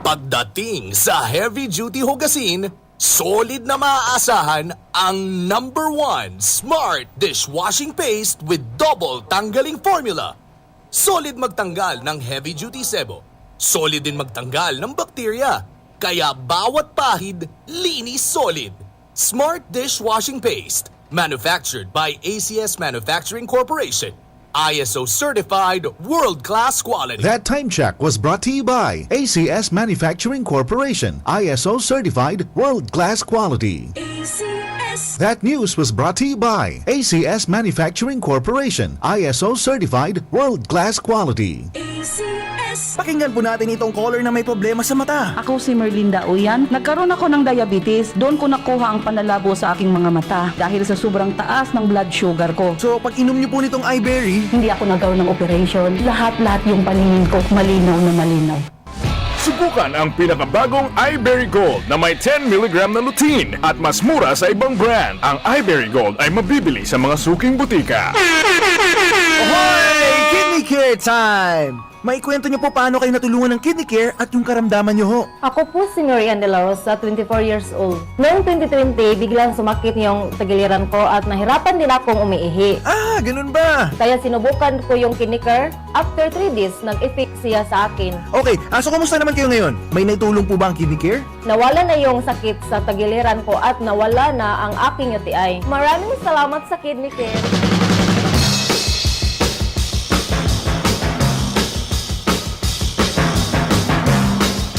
Pagdating sa heavy duty hugasin, Solid na maaasahan ang number one smart dishwashing paste with double tanggaling formula. Solid magtanggal ng heavy duty sebo. Solid din magtanggal ng bakterya. Kaya bawat pahid, linis Solid. Smart dishwashing paste. Manufactured by A C S Manufacturing Corporation. I S O certified, world-class quality. That time check was brought to you by A C S Manufacturing Corporation, I S O certified, world-class quality. A C S. That news was brought to you by A C S Manufacturing Corporation, I S O certified, world-class quality. A C S. Pakinggan po natin itong caller na may problema sa mata. Ako si Merlinda Uyan. Nagkaroon ako ng diabetes. Doon ko nakuha ang panlalabo sa aking mga mata dahil sa sobrang taas ng blood sugar ko. So, pag inom niyo po nitong iBerry, hindi ako nagkaroon ng operation. Lahat-lahat yung paningin ko, malinaw na malinaw. Subukan ang pinakabagong iBerry Gold na may ten milligram na lutein at mas mura sa ibang brand. Ang iBerry Gold ay mabibili sa mga suking butika. Hoy! Kidney Care Time! Maikwento niyo po paano kayo natulungan ng Kidney Care at yung karamdaman niyo ho. Ako po si Marian De La Rosa, twenty-four years old. Noong twenty twenty, biglang sumakit yung tagiliran ko at nahirapan din akong umiihi. Ah, ganun ba? Kaya sinubukan ko yung Kidney Care. After three days, nag-effect siya sa akin. Okay, ah, so kumusta naman kayo ngayon? May naitulong po ba ang Kidney Care? Nawala na yung sakit sa tagiliran ko at nawala na ang aking U T I. Maraming salamat sa Kidney Care.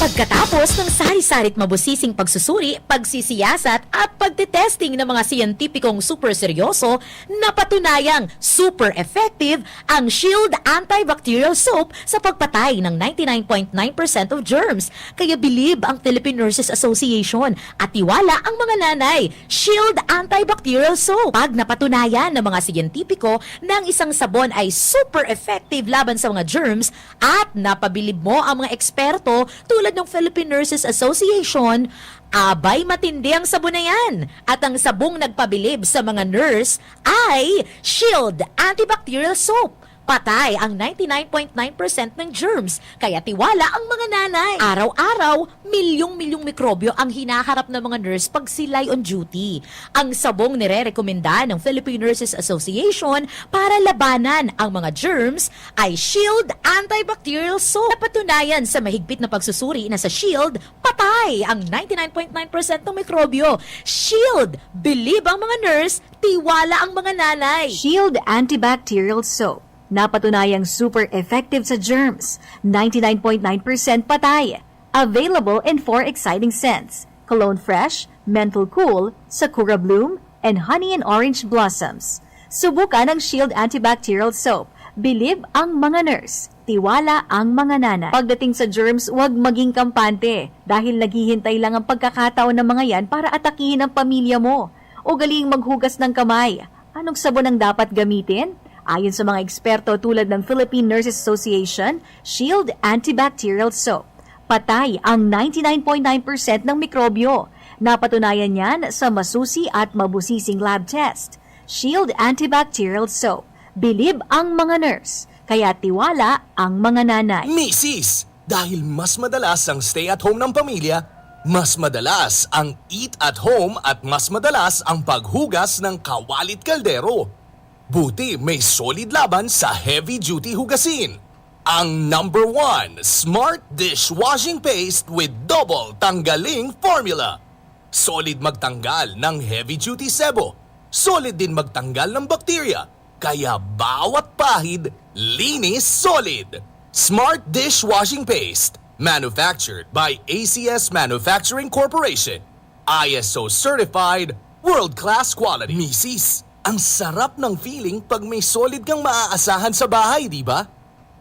Pagkatapos ng sari-sari't mabusising pagsusuri, pagsisiyasat at pagtetesting ng mga siyentipikong super seryoso, napatunayang super effective ang Shield Antibacterial Soap sa pagpatay ng ninety-nine point nine percent of germs. Kaya bilib ang Philippine Nurses Association at tiwala ang mga nanay. Shield Antibacterial Soap. Pag napatunayan ng mga siyentipiko na ang isang sabon ay super effective laban sa mga germs at napabilib mo ang mga eksperto tulad ng Philippine Nurses Association, abay, matindi ang sabon na yan. At ang sabong nagpabilib sa mga nurse ay Shield Antibacterial Soap. Patay ang ninety-nine point nine percent ng germs, kaya tiwala ang mga nanay. Araw-araw, milyong-milyong mikrobyo ang hinaharap ng mga nurse pag sila'y on duty. Ang sabong nirerekomenda ng Philippine Nurses Association para labanan ang mga germs ay Shield Antibacterial Soap. Napatunayan sa mahigpit na pagsusuri na sa Shield, patay ang ninety-nine point nine percent ng mikrobyo. Shield! Bilib ang mga nurse, tiwala ang mga nanay. Shield Antibacterial Soap. Napatunayang super effective sa germs, ninety-nine point nine percent patay. Available in four exciting scents: Cologne Fresh, Menthol Cool, Sakura Bloom, and Honey and Orange Blossoms. Subukan ang Shield Antibacterial Soap. Bilib ang mga nurse. Tiwala ang mga nanay. Pagdating sa germs, huwag maging kampante, dahil naghihintay lang ang pagkakataon ng mga yan para atakihin ang pamilya mo. Ugaling maghugas ng kamay. Anong sabon ang dapat gamitin? Ayon sa mga eksperto tulad ng Philippine Nurses Association, Shield Antibacterial Soap. Patay ang ninety-nine point nine percent ng mikrobyo. Napatunayan yan sa masusi at mabusising lab test. Shield Antibacterial Soap. Bilib ang mga nurse, kaya tiwala ang mga nanay. Misis, dahil mas madalas ang stay at home ng pamilya, mas madalas ang eat at home at mas madalas ang paghugas ng kawalit kaldero. Buti may Solid laban sa heavy duty hugasin. Ang number one, Smart Dishwashing Paste with Double Tanggaling Formula. Solid magtanggal ng heavy duty sebo. Solid din magtanggal ng bakterya. Kaya bawat pahid, linis solid. Smart Dishwashing Paste, manufactured by A C S Manufacturing Corporation. I S O certified, world class quality. Misis, ang sarap ng feeling pag may solid kang maaasahan sa bahay, di ba?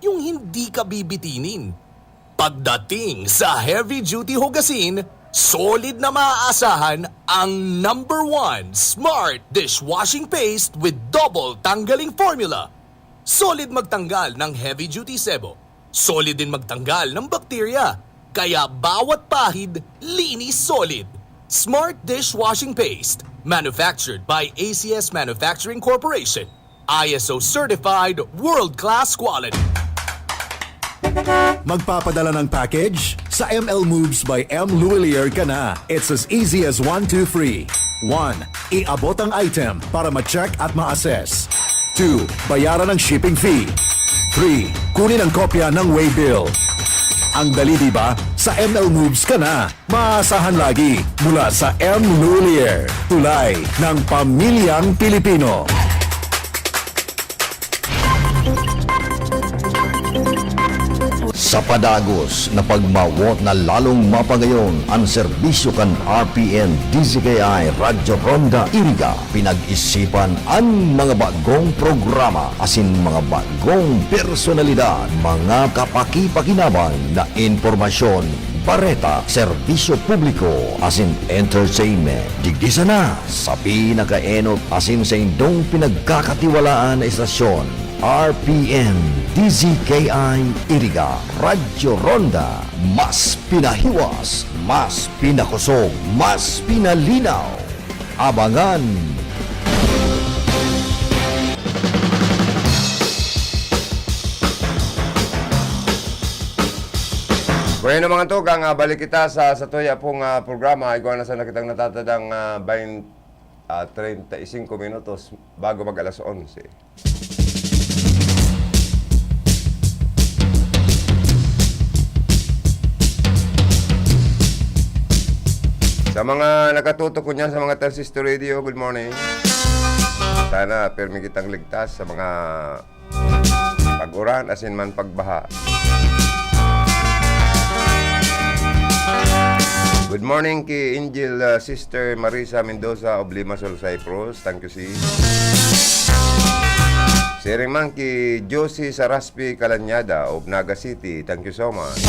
Yung hindi ka bibitinin. Pagdating sa heavy duty hugasin, solid na maaasahan ang number one Smart Dishwashing Paste with Double Tanggaling Formula. Solid magtanggal ng heavy duty sebo. Solid din magtanggal ng bakterya. Kaya bawat pahid, linis solid. Smart Dishwashing Paste. Manufactured by A C S Manufacturing Corporation. I S O certified, world class quality. Magpapadala ng package? Sa M L Moves by M Luwilier ka na. It's as easy as one, two, three. One, iabot ang item para ma-check at ma-assess. Two, bayaran ang shipping fee. Three, kunin ang kopya ng waybill. Ang dali, di ba? Sa M L Moves ka na. Maasahan lagi mula sa M Lulier, tulay ng pamilyang Pilipino. Sa padagos na pagmawot na lalong mapagayon an serbisyo kan R P N D Z K I Radyo Ronda Iriga, pinag-isipan an mga bagong programa asin mga bagong personalidad, mga kapakipakinabang na impormasyon, bareta, serbisyo publiko, asin entertainment. Digdi sana sa pinakaenot asin saindong pinagkakatiwalaan na estasyon, R P N D Z K I Iriga, Radyo Ronda, mas pinahiwas, mas pinakosog, mas pinalinaw. Abangan! Bueno, mga tugang, ah, balik kita sa, sa tuya pong, ah, programa. Igwa na sana kitang natatadang, ah, bain-, ah, treinta y cinco minutos bago mag alas onse. Sa mga nakatutok ko niyan sa mga transistor radio, good morning. Sana permi kitang ligtas sa mga pag-uran asin man pagbaha. Good morning ki Angel, uh, Sister Marisa Mendoza of Limassol, Cyprus. Thank you, sis. Siring man ki Josie Saraspi Calanyada of Naga City. Thank you so much.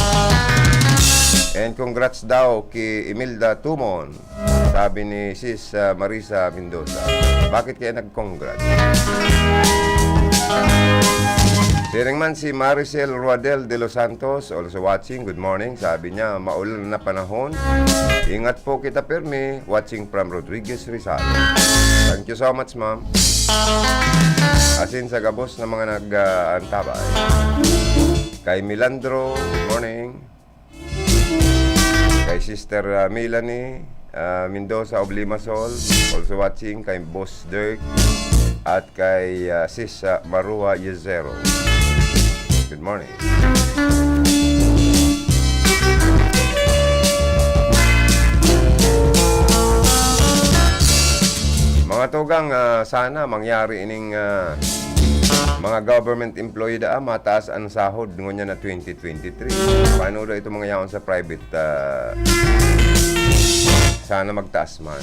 And congrats daw ki Imelda Tumon. Sabi ni Sis, ah, Marisa Mendoza, "Bakit kaya nag-congrats?" Siring man si Maricel Ruadel de los Santos, also watching. Good morning. Sabi niya, "Maulan na panahon. Ingat po kita, permi. Watching from Rodriguez, Rizal." Thank you so much, ma'am. Asin sa gabos na mga nag-, ah, antabay. Kay Milandro, good morning. Kay Sister, ah, Melanie, ah, Mendoza of Limassol, also watching. Kay Boss Dirk at kay, ah, Sis, ah, Marua Yezero. Good morning. Mga tugang, ah, sana mangyari ining, ah, Mga government employee daa, mataas an sahod ngunyan na twenty twenty-three. Paano daw itong mga yaon sa private, ah, sana magtaas man.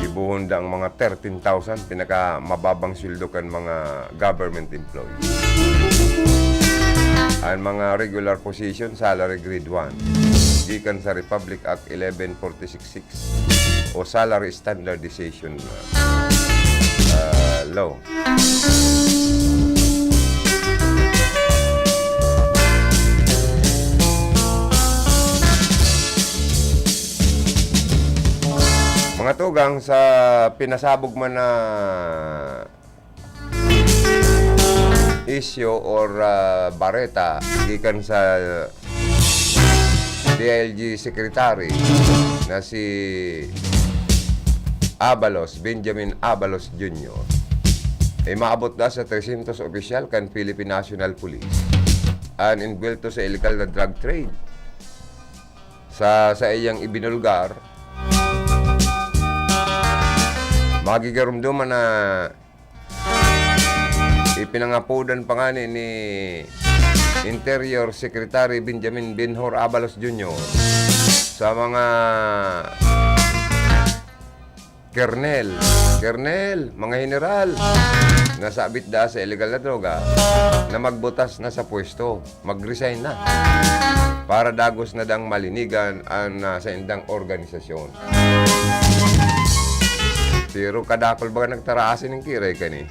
Gibohon da ang mga thirteen thousand, pinakamababang sweldo kan mga government employees. Ang mga regular position, salary grade one, gikan sa Republic Act eleven forty-six six o Salary Standardization, ah, Law. Mga tugang, sa pinasabog man na issue or, ah, bareta gikan sa D I L G Secretary na si Abalos, Benjamin Abalos Junior, ay maabot na sa trescientos opisyal kan Philippine National Police an inbuwelto sa illegal na drug trade. Sa, sa iyang ibinulgar, magigarumduman na ipinangapodan pa ngani ni Interior Secretary Benjamin Benhur Abalos Junior sa mga kernel, kernel, mga heneral na sabit daa sa illegal na droga na magbutas na sa pwesto, mag-resign na, para dagos na dang malinigan an, ah, saindang organisasyon. Pero kadakol baga nagtaraas ning kiray kani.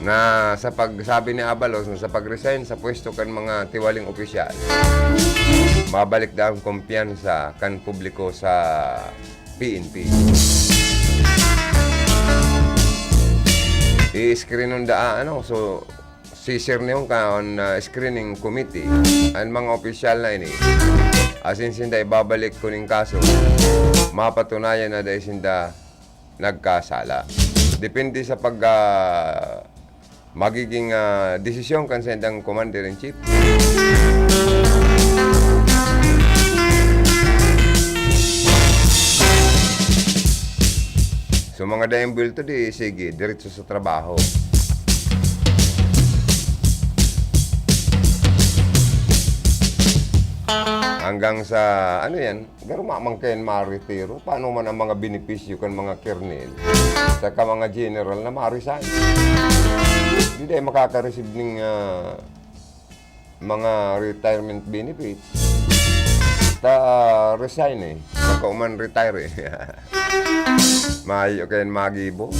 Na sa pagsabi ni Abalos na sa pag-resign sa pwesto kan mga tiwaling opisyal, mabalik daw ang kumpiyansa kan publiko sa P N P. I-screen nun daa, ano, so, sisirnihon kan, ah, screening committee an mga opisyal na ini. Asin sinda ibabalik kuning kaso, mapatunayan na dai sinda nagkasala. Depende sa pag, ah, magiging, ah, desisyon kan saindang commander-in-chief. So, mga daing bulto, di sige, diretso sa trabaho. Hanggang sa, ano yan, garo man kayan maretiro. Paano man ang mga benepisyo kan mga kernel saka mga general na ma-resign? Di dai makaka-receive ning, ah, mga retirement benefits. Ta, resign eh. Baka uman retire eh. Mayo kayan magibo.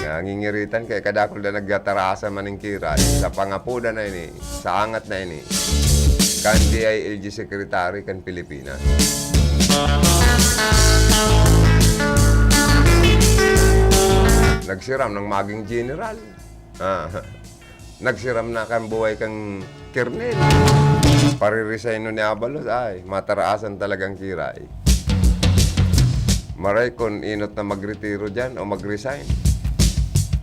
Nangingiritan kaya kadakol na nagtatarasan man ning kiray. Sa pangapodan na ini, sa angat na ini, kan D I L G secretary kan Pilipinas. Nagsiram ng maging general. Ah. Nagsiram na kan buhay kan kernel. Pare-resign ni Abalos, ay, mataraasan talagang kiray. Maray kun enot na magretiro diyan o mag-resign.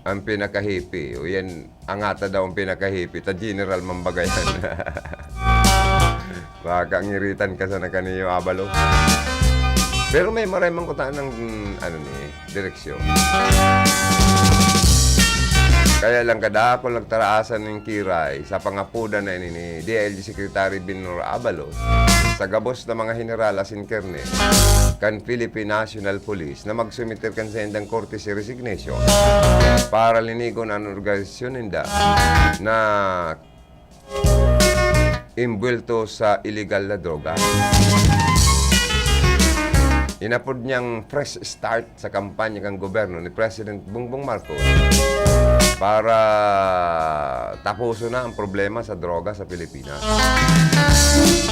Ang pinakahipi, o yan, ang ata daw ang pinakahipi, ta general man baga yan. Makakangiritan ka sana kaniyo, Abalos. Pero may maray man kuta ng, mm, ano ni, direksyon. Kaya lang kadakol nagtaraasan ning kiray sa pangapodan na ini ni D I L G Secretary Benhur Abalos sa gabos na mga heneral asin kernel kan Philippine National Police na magsumiter kan saindang courtesy resignation para linigon an organisasyon ninda na imbuwelto sa iligal na droga. Inapod niyang fresh start sa kampanya kan gobyerno ni President Bongbong Marcos para taposon na ang problema sa droga sa Pilipinas.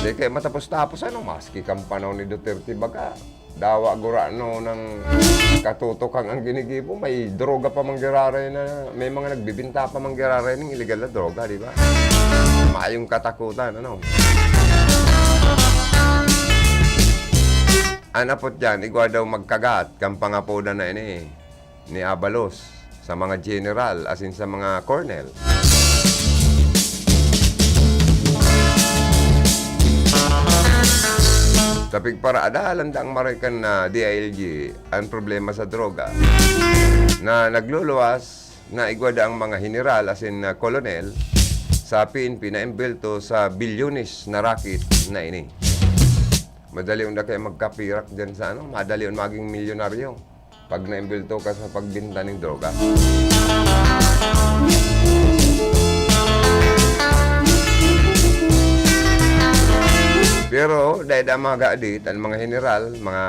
Di kaya matapos-tapos, ano, maski kan panahon ni Duterte baga, dawa gurano ng katutukan ang ginigibo, may droga pa man giraray na, may mga nagbibinta pa man giraray ng iligal na droga, di ba? Mayong katakutan, ano? An apot diyan, igwa daw magkagat kan pangapodan na ini ni Abalos sa mga general, asin sa mga colonel. Sa pigparaadalan dang maray kan, ah, D I L G an problema sa droga na nagluluwas na igwa daang mga heneral asin, ah, kolonel sa P N P na imbwelto sa bilyones na racket na ini. Madali unda kaya magkapirak diyan sa ano, madali un maging milyonaryo pag naimbwelto ka sa pagbenta ning droga. Pero dai da magadit an mga heneral, mga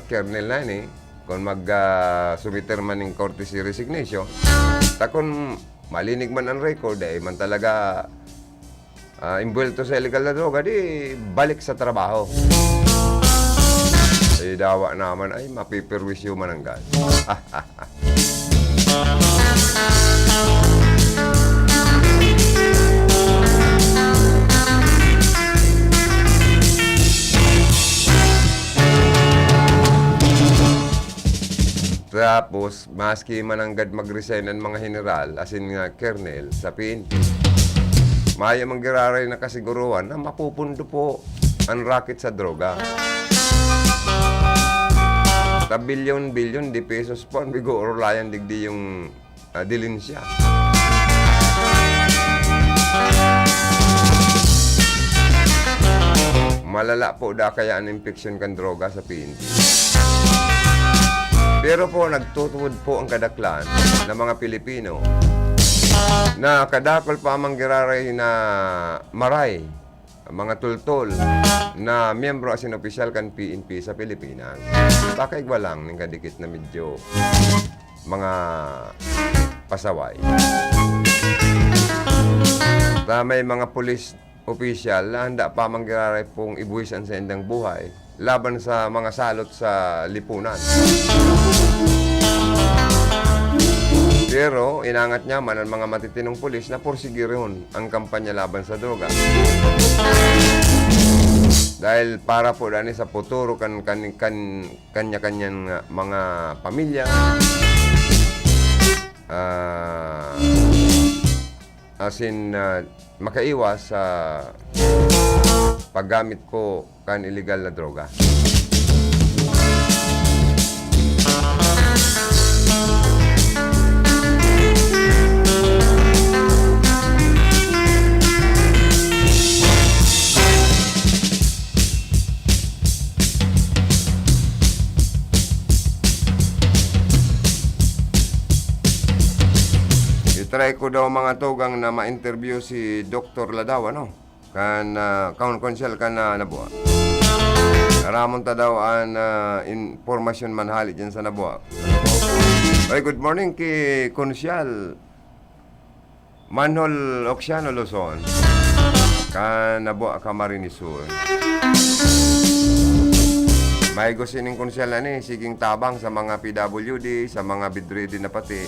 kernel na ini, kun mag, ah, sumiter man ning courtesy resignation, ta kun malinig man an record, dai man talaga, ah, imbwelto sa illegal na droga, di balik sa trabaho. Ay, dawa naman, ay, mapiperwisyo man ang gas. Tapos, maski man nanggad mag-resign an mga heneral, asin nga kernel sa P N P, mayo man giraray na kasiguruhan na mapupundo po an racket sa droga. Sa bilyon-bilyon de pesos po an bigorolayan digdi yung, ah, dilin siya. Malala po da kaya an impeksyon kan droga sa P N P. Pero po, nagtutubod po ang kadaklan ng mga Pilipino na kadakol pa mang giraray na maray, mga tultol na miyembro asin opisyal kan P N P sa Pilipinas. Pakaigwa lang ning kadikit na medyo mga pasaway. Ta may mga pulis opisyal na handa pa mang giraray pong ibuwis an saindang buhay laban sa mga salot sa lipunan. Pero inangat niya man ang mga matitinong pulis na porsigiron ang kampanya laban sa droga. Dahil para po dani sa futuro kan, kan, kan, kanya-kanyang, ah, mga pamilya, ah, asin, ah, makaiwas sa paggamit po kan iligal na droga. I-try ko daw, mga tugang, na ma-interview si Doktor Ladaw, ano? Kan, ah, kan Konsehal kan, ah, Nabua. Aramon ta daw an, ah, impormasyon man hali dyan sa Nabua. Oy, good morning ki Konsehal Manhol Oxiano Luzon, kan Nabua, Camarines Sur. Maigos ining konsehal na ni, siging tabang sa mga P W D, sa mga bedridden na pati,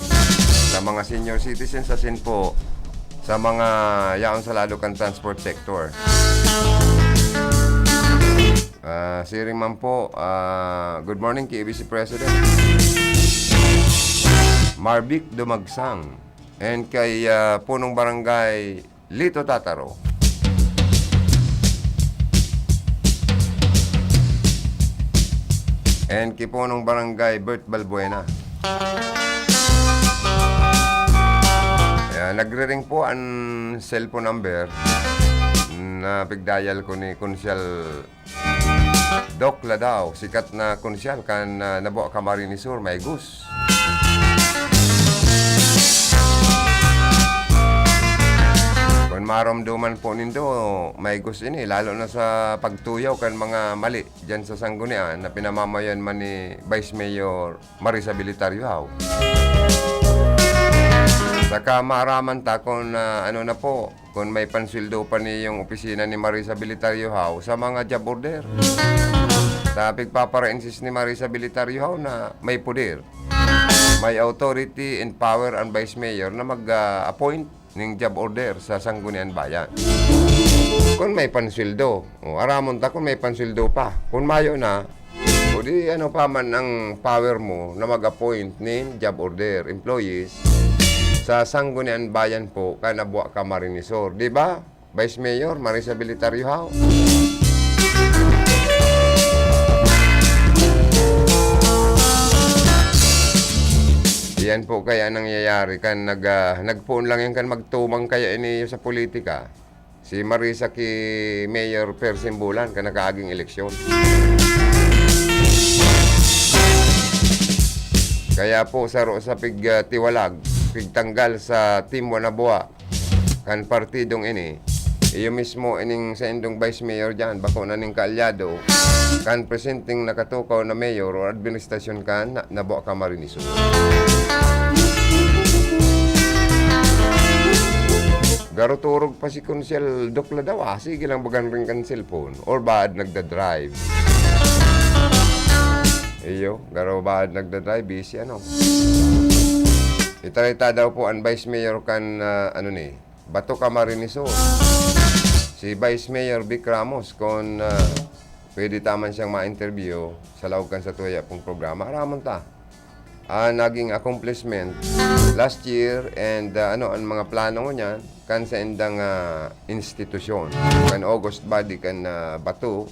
sa mga senior citizens, asin po sa mga yaon sa lado kan transport sector. Ah, siring man po, ah, good morning ki Vice President Marvic Dumagsang and kay, ah, Punong Barangay Lito Tataro. And ki Punong Barangay Bert Balbuena. Ayan, nagre-ring po an cellphone number na pigdial ko ni Konsehal Doc Ladao, sikat na konsehal kan, ah, Nabua, Camarines Sur, maigos. Kun maromdoman po nindo, maigos ini, lalo na sa pagtuyaw kan mga mali diyan sa sanggunian na pinamamayan man ni Vice Mayor Marisa Bilitariohao. Saka maaraman ta kun, ah, ano na po, kun may pansweldo pa ni yung opisina ni Marisa Bilitariohao sa mga job order. Sa pigpapara-insist ni Marisa Bilitariohao na may poder, may authority and power ang Vice Mayor na mag, ah, appoint ning job order sa Sangguniang Bayan. Kun may pansweldo, o, aramon ta kun may pansweldo pa. Kun mayo na, o, Di ano pa man ang power mo na mag-appoint nin job order employees sa Sangguniang Bayan po kan Nabua, Camarines Sur, di ba? Vice Mayor Marisa Belitario, haw? Yan po kaya ang nangyayari kan nag, ah, nagpoon lang yan kan magtumang kaya ini sa politika. Si Marisa ki Mayor Percy Embulan kan nakaaging eleksyon. Kaya po, saro sa pig, ah, tiwalag, pigtanggal sa Team Wa Nabua kan partidong ini, iyo mismo ining saindong Vice Mayor diyan, bako na ning kaalyado kan presenteng nakatukaw na mayor o administrasyon kan Na-, Nabua, Camarines Sur. Garo turog pa si Konsehal Doc Ladawa, sige lang bagan rin kan cellphone or baad nagda-drive. Iyo, garo baad nagda-drive, busy ano. Itarita daw po ang Vice Mayor kan, ah, ano ni, Bato, Camarines Sur, si Vice Mayor Vic Ramos, kung, ah, pwede taman siyang ma-interview sa laog kan satuya pong programa. Aramon ta. Ah, naging accomplishment last year and, ah, ano ang mga plano ngunyan kan saindang, ah, institusyon, kan August body kan, ah, Bato,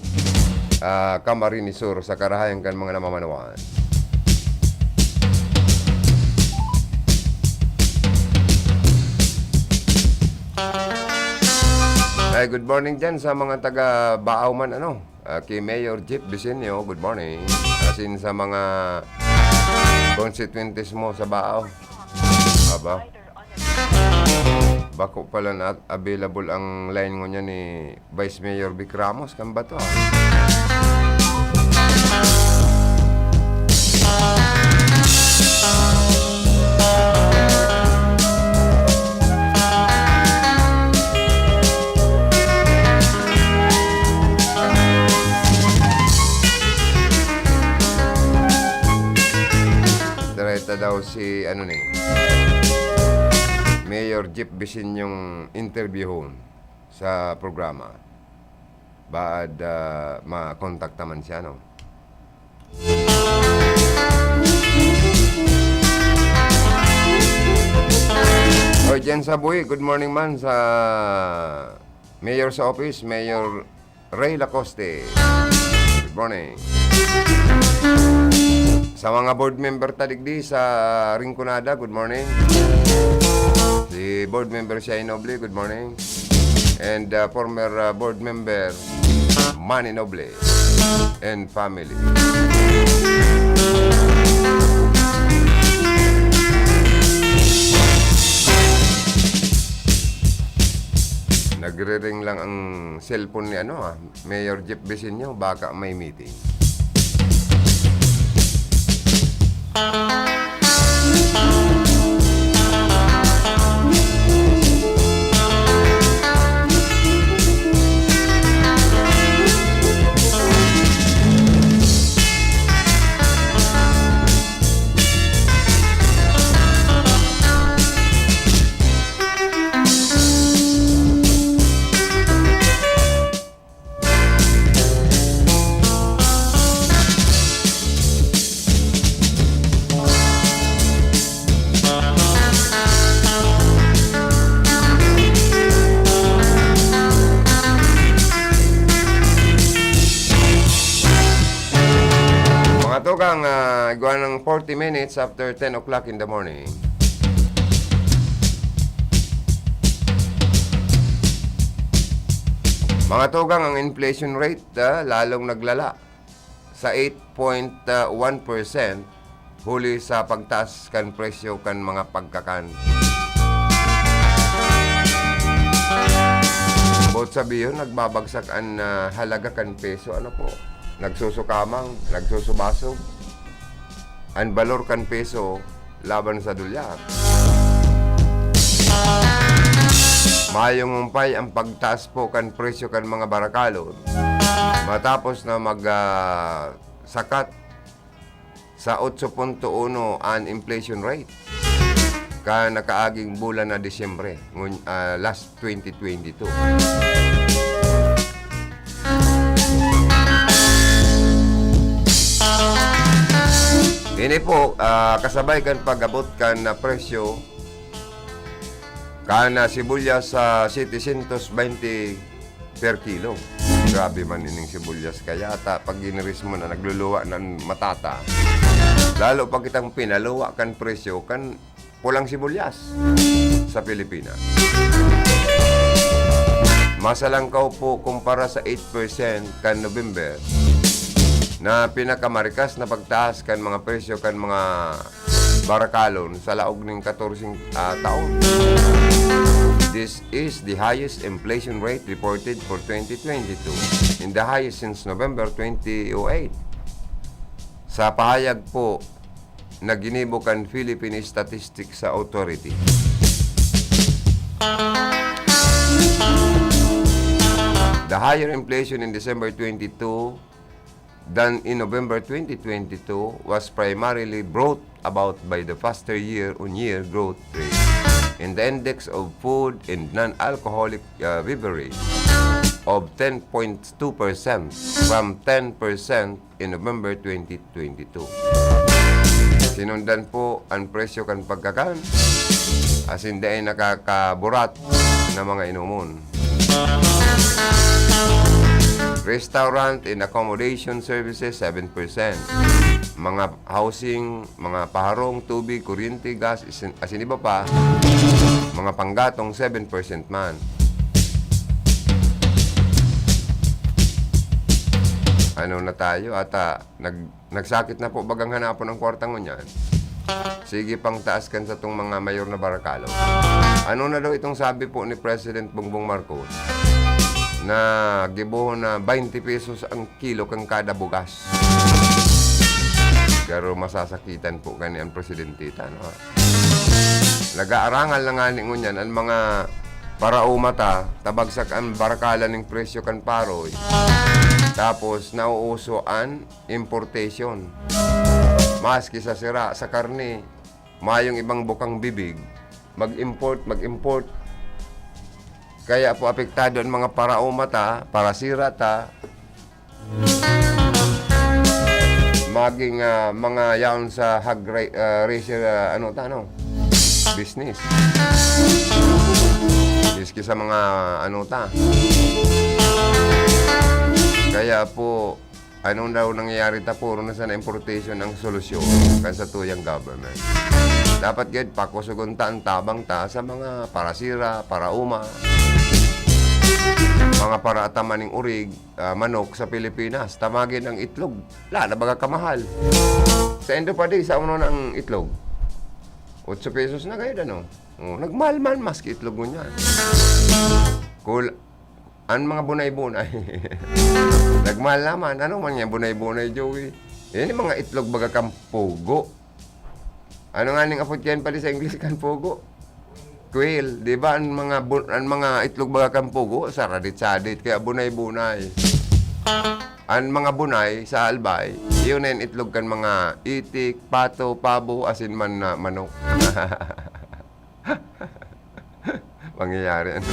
ah, Camarines Sur, sa karahayan kan mga namamanawaan. Ay, good morning dyan sa mga taga Baaw man, ano? Ah, kay Mayor Jeff Vicenio, good morning. Asin sa mga constituentes mo sa Baaw. Aba. Bako pala na available ang line ngunyan ni Vice Mayor Vic Ramos, kan Bato, ah. Direta daw si, ano ni, Mayor Jeff Vicenio interviewon sa programa. Baad, ah, makontakta man siya, no? O, dyan sa Bui, good morning man sa Mayor sa office, Mayor Ray Lacoste. Good morning. Sa mga board member ta digdi sa Rinconada, good morning. Si Board Member Shai Noble, good morning. And, uh, former, uh, Board Member Manny Noble and family. Nagre-ring lang ang cellphone ni ano, ah, Mayor Jeff Vicenio, baka may meeting. Mga tugang, ah, igwa ng forty minutes after ten o'clock in the morning. Mga tugang, ang inflation rate, ah, lalong naglala sa eight point one percent huli sa pagtaas kan presyo kan mga pagkakan. Boot sabihon, nagbabagsak an, ah, halaga kan peso, ano po? Nagsusukamang, nagsusubasog an balor kan peso laban sa dolyar. Mayong humpay ang pagtaas po kan presyo kan mga barakalon matapos na mag, ah, sakat sa otso punto uno an inflation rate kan nakaaging bulan na Disyembre, ngun-, ah, last twenty twenty-two. Ini po, ah, kasabay kan pag-abot kan, ah, presyo kan, ah, sibuyas sa setecientos baynte per kilo. Grabe man ining sibuyas kaya, ta pag giniris mo na, nagluluwa na an mata ta. Lalo pa kitang pinaluwa kan presyo kan pulang sibuyas sa Pilipinas. Masalangkaw po kumpara sa eight percent kan November, na pinakamarikas na pagtaas kan mga presyo kan mga barakalon sa laog ning katorseng, ah, taon. This is the highest inflation rate reported for twenty twenty-two, and the highest since November twenty oh eight. Sa pahayag po na ginibo kan Philippine Statistics Authority. The higher inflation in December twenty-two than in November twenty twenty-two was primarily brought about by the faster year-on-year growth rate in the index of food and non-alcoholic, uh, beverage of ten point two percent from ten percent in November twenty twenty-two. Sinundan po an presyo kan pagkakan, asin dai nakakaburat na mga inomon. Restaurant and accommodation services, seven percent. Mga housing, mga paharong, tubig, kuryente, gas, isin-, asin iba pa, mga panggatong, seven percent man. Ano na tayo? Ata, nag-, nagsakit na po bagang hanapon ang kwartang ngunyan. Sige pang taas kan satong mga mayor na barakalo. Ano na daw itong sabi po ni President Bongbong Marcos na gibohon na baynte pesos ang kilo kan kada bugas? Pero masasakitan po gani ang presidente ta, no? Nag-aarangal na ngani ngunyan an mga paraoma ta, ta bagsak an barakalan ning presyo kan paroy. Tapos, nauuso an importation. Maski sa sira, sa karne, mayong ibang bukang bibig, mag-import, mag-import. Kaya po apektado an mga paraoma ta, parasira ta, maging, ah, mga yaon sa hog ra-, ah, raising, ah, ano ta, ano? Business. Miski sa mga ano ta. Kaya po, anong daw nangyayari ta? Puro na sana importation ang solusyon kan satuyang government. Dapat gid pakusugon ta an tabang ta sa mga parasira, paraoma, mga paraataman ning urig, ah, manok sa Pilipinas. Ta magin ang itlog, wala na baga kamahal. Saindo pa di, sa uno na ang itlog? Otso pesos na gayod, ano? Oh, nagmahal man, maski itlog ngunyan. Kul-, an mga bunay-bunay. Nagmahal naman. Ano man yan, bunay-bunay, Joey? Yan yung mga itlog baga kan pugo. Ano nga ning apod yan pala sa English kan pugo? Quail, di ba? Ang mga bu-, ang mga itlog baga kan pugo, saradit-sadit, kaya bunay-bunay. Ang mga bunay sa Albay, yun na yung itlog kan mga itik, pato, pabo, asin man na manok. Mangyayari, ano?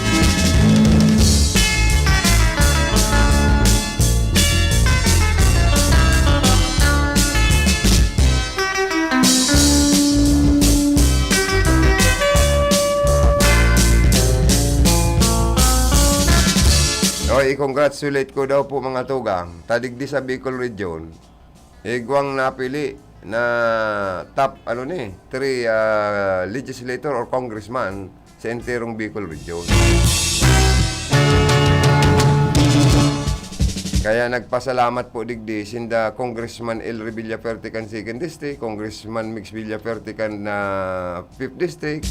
Oy, i-congratulate ko daw po, mga tugang, ta digdi sa Bicol Region, igwang napili na top, ano ni, three, ah, legislator or congressman sa enterong Bicol Region. Kaya nagpasalamat po digdi sinda Congressman El Revillaferte kan Second District, Congressman Mix Villaferte kan, ah, Fifth District,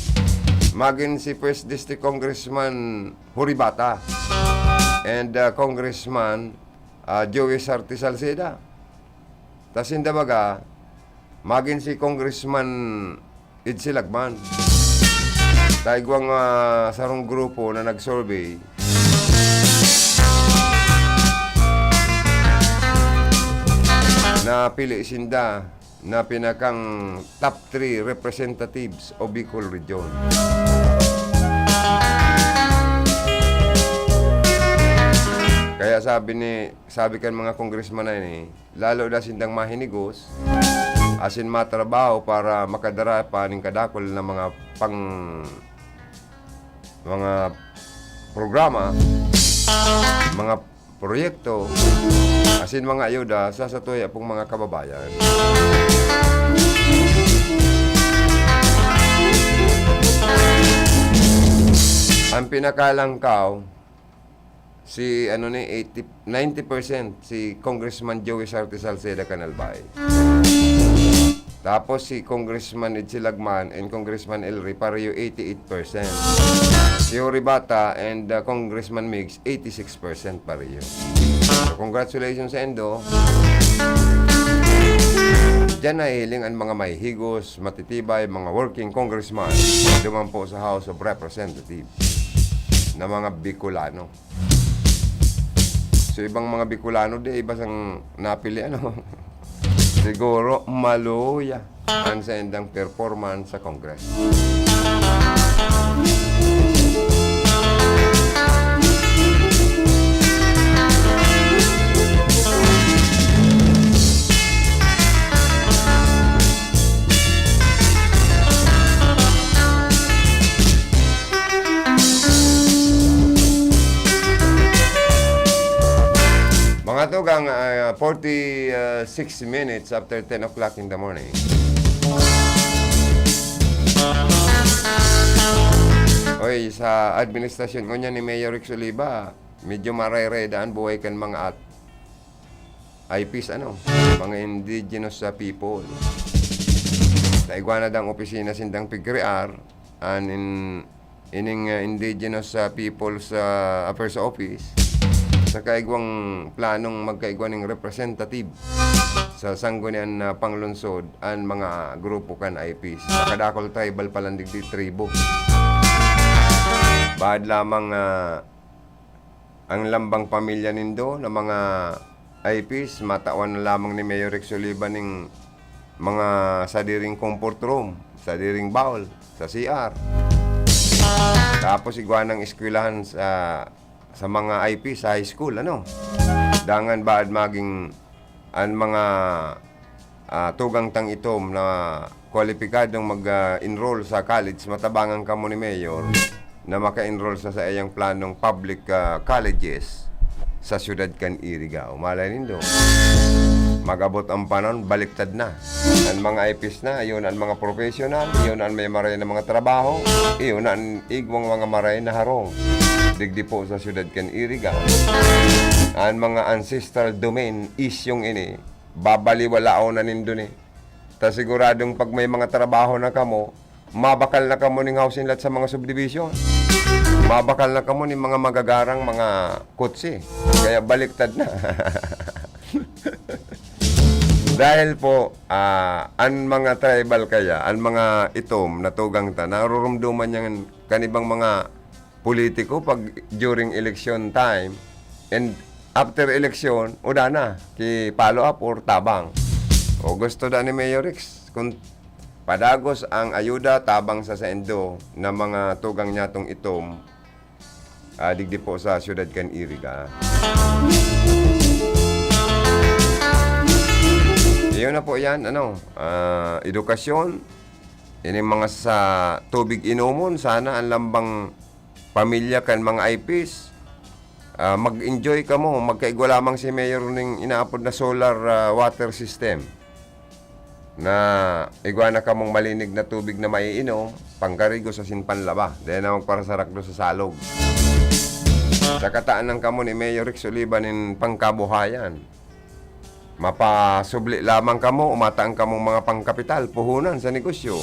magin si First District Congressman Horibata, and, ah, Congressman, ah, Joey Sarte Salceda. Ta sinda baga, magin si Congressman Edsel Lagman. Ta igwang, ah, sarong grupo na nag-survey, napili sinda na pinakang top three representatives o Bicol Region. Kaya sabi ni, sabi kan mga congressman na ini, lalo na sindang mahinigos, asin matrabaho para makadara pa nin kadakul na mga pang-, mga programa, mga proyekto, asin mga ayuda sa satuya pong mga kababayan. Ang pinakalangkaw, si ano ni, eighty, ninety percent si Congressman Joey Sarte Salceda kan Albay. Tapos si Congressman Edsel Lagman and Congressman El Rey, pareho eighty-eight percent. Si Jory Bata and, uh, Congressman Migs, eighty-six percent pareho. So, congratulations sa indo. Diyan nahihiling ang mga mahihigos, matitibay, mga working congressman duman po sa House of Representatives na mga Bicolano. So, ibang mga Bicolano, di iba sang napili, ano. Siguro, maluya ang saindang performance sa Congress. Mga tugang, ah, forty-six minutes after ten o'clock in the morning. Oy, sa administrasyon ngunyan ni Mayor Rex Oliva, medyo marayray daan buhay kan mga at-, I Ps, ano, mga indigenous, ah, people. Sa igwa na dang opisina sindang pigkrear, an in-, ining, ah, Indigenous, ah, People's, ah, Affairs Office, sa kaigwang planong magkaigwa ning representative sa sanggunian na panglungsod an mga grupo kan I Ps. Sa kadakul tribal pa lang digdi, tribo. Baad lamang, ah, ang lambang pamilya nindo na mga I Ps, matawan na lamang ni Mayor Rex Oliva ning mga sadiring comfort room, sadiring bowl, sa C R. Tapos igwa nang eskwelahan sa, sa mga I P sa high school, ano? Dangan baad maging an mga, ah, tugang tang itom na kwalipikadong mag, ah, enroll sa college, matabangan kamo ni Mayor na maka-enroll sa saiyang planong public, ah, colleges sa siyudad kan Iriga. O, malay nindo, mag-abot ang panahon, baliktad na. An mga I Ps na, iyo na an mga professional, iyo na an may maray na mga trabaho, iyo na an igwang mga maray na harong. Digdi po sa siyudad kan Iriga, an mga ancestral domain isyong ini, babaliwalaon na nindo ni. Ta siguradong pag may mga trabaho na kamo, mabakal na kamo ning housing lot sa mga subdivision. Mabakal na kamo ning mga magagarang mga kotse. Kaya baliktad na. Dahil po, ah, an mga tribal kaya, an mga itom na tugang ta, narurumduman niyan kan ibang mga politiko pag during election time, and after election, uda na, ki follow up or tabang. O gusto da ni Mayor Rex, kung padagos ang ayuda tabang sa saindo na mga tugang niyatong itom, ah, digdi po sa siyudad kan Iriga. Iyon na po yan, ano, ah, edukasyon, ining mga sa tubig inomon, sana ang lambang pamilya kan mga I Ps, ah, mag-enjoy kamo, magkaigwa lamang si Mayor ning inaapod na solar, ah, water system. Na igwa na kamong malinig na tubig na maiinom, pangkarigos asin panlaba. Dai na magparasarak do sa salog. Sa kataan lang kamo ni Mayor Rex Oliva nin pangkabuhayan. Mapasubli lamang kamo, umataan kamong mga pangkapital, puhunan sa negosyo.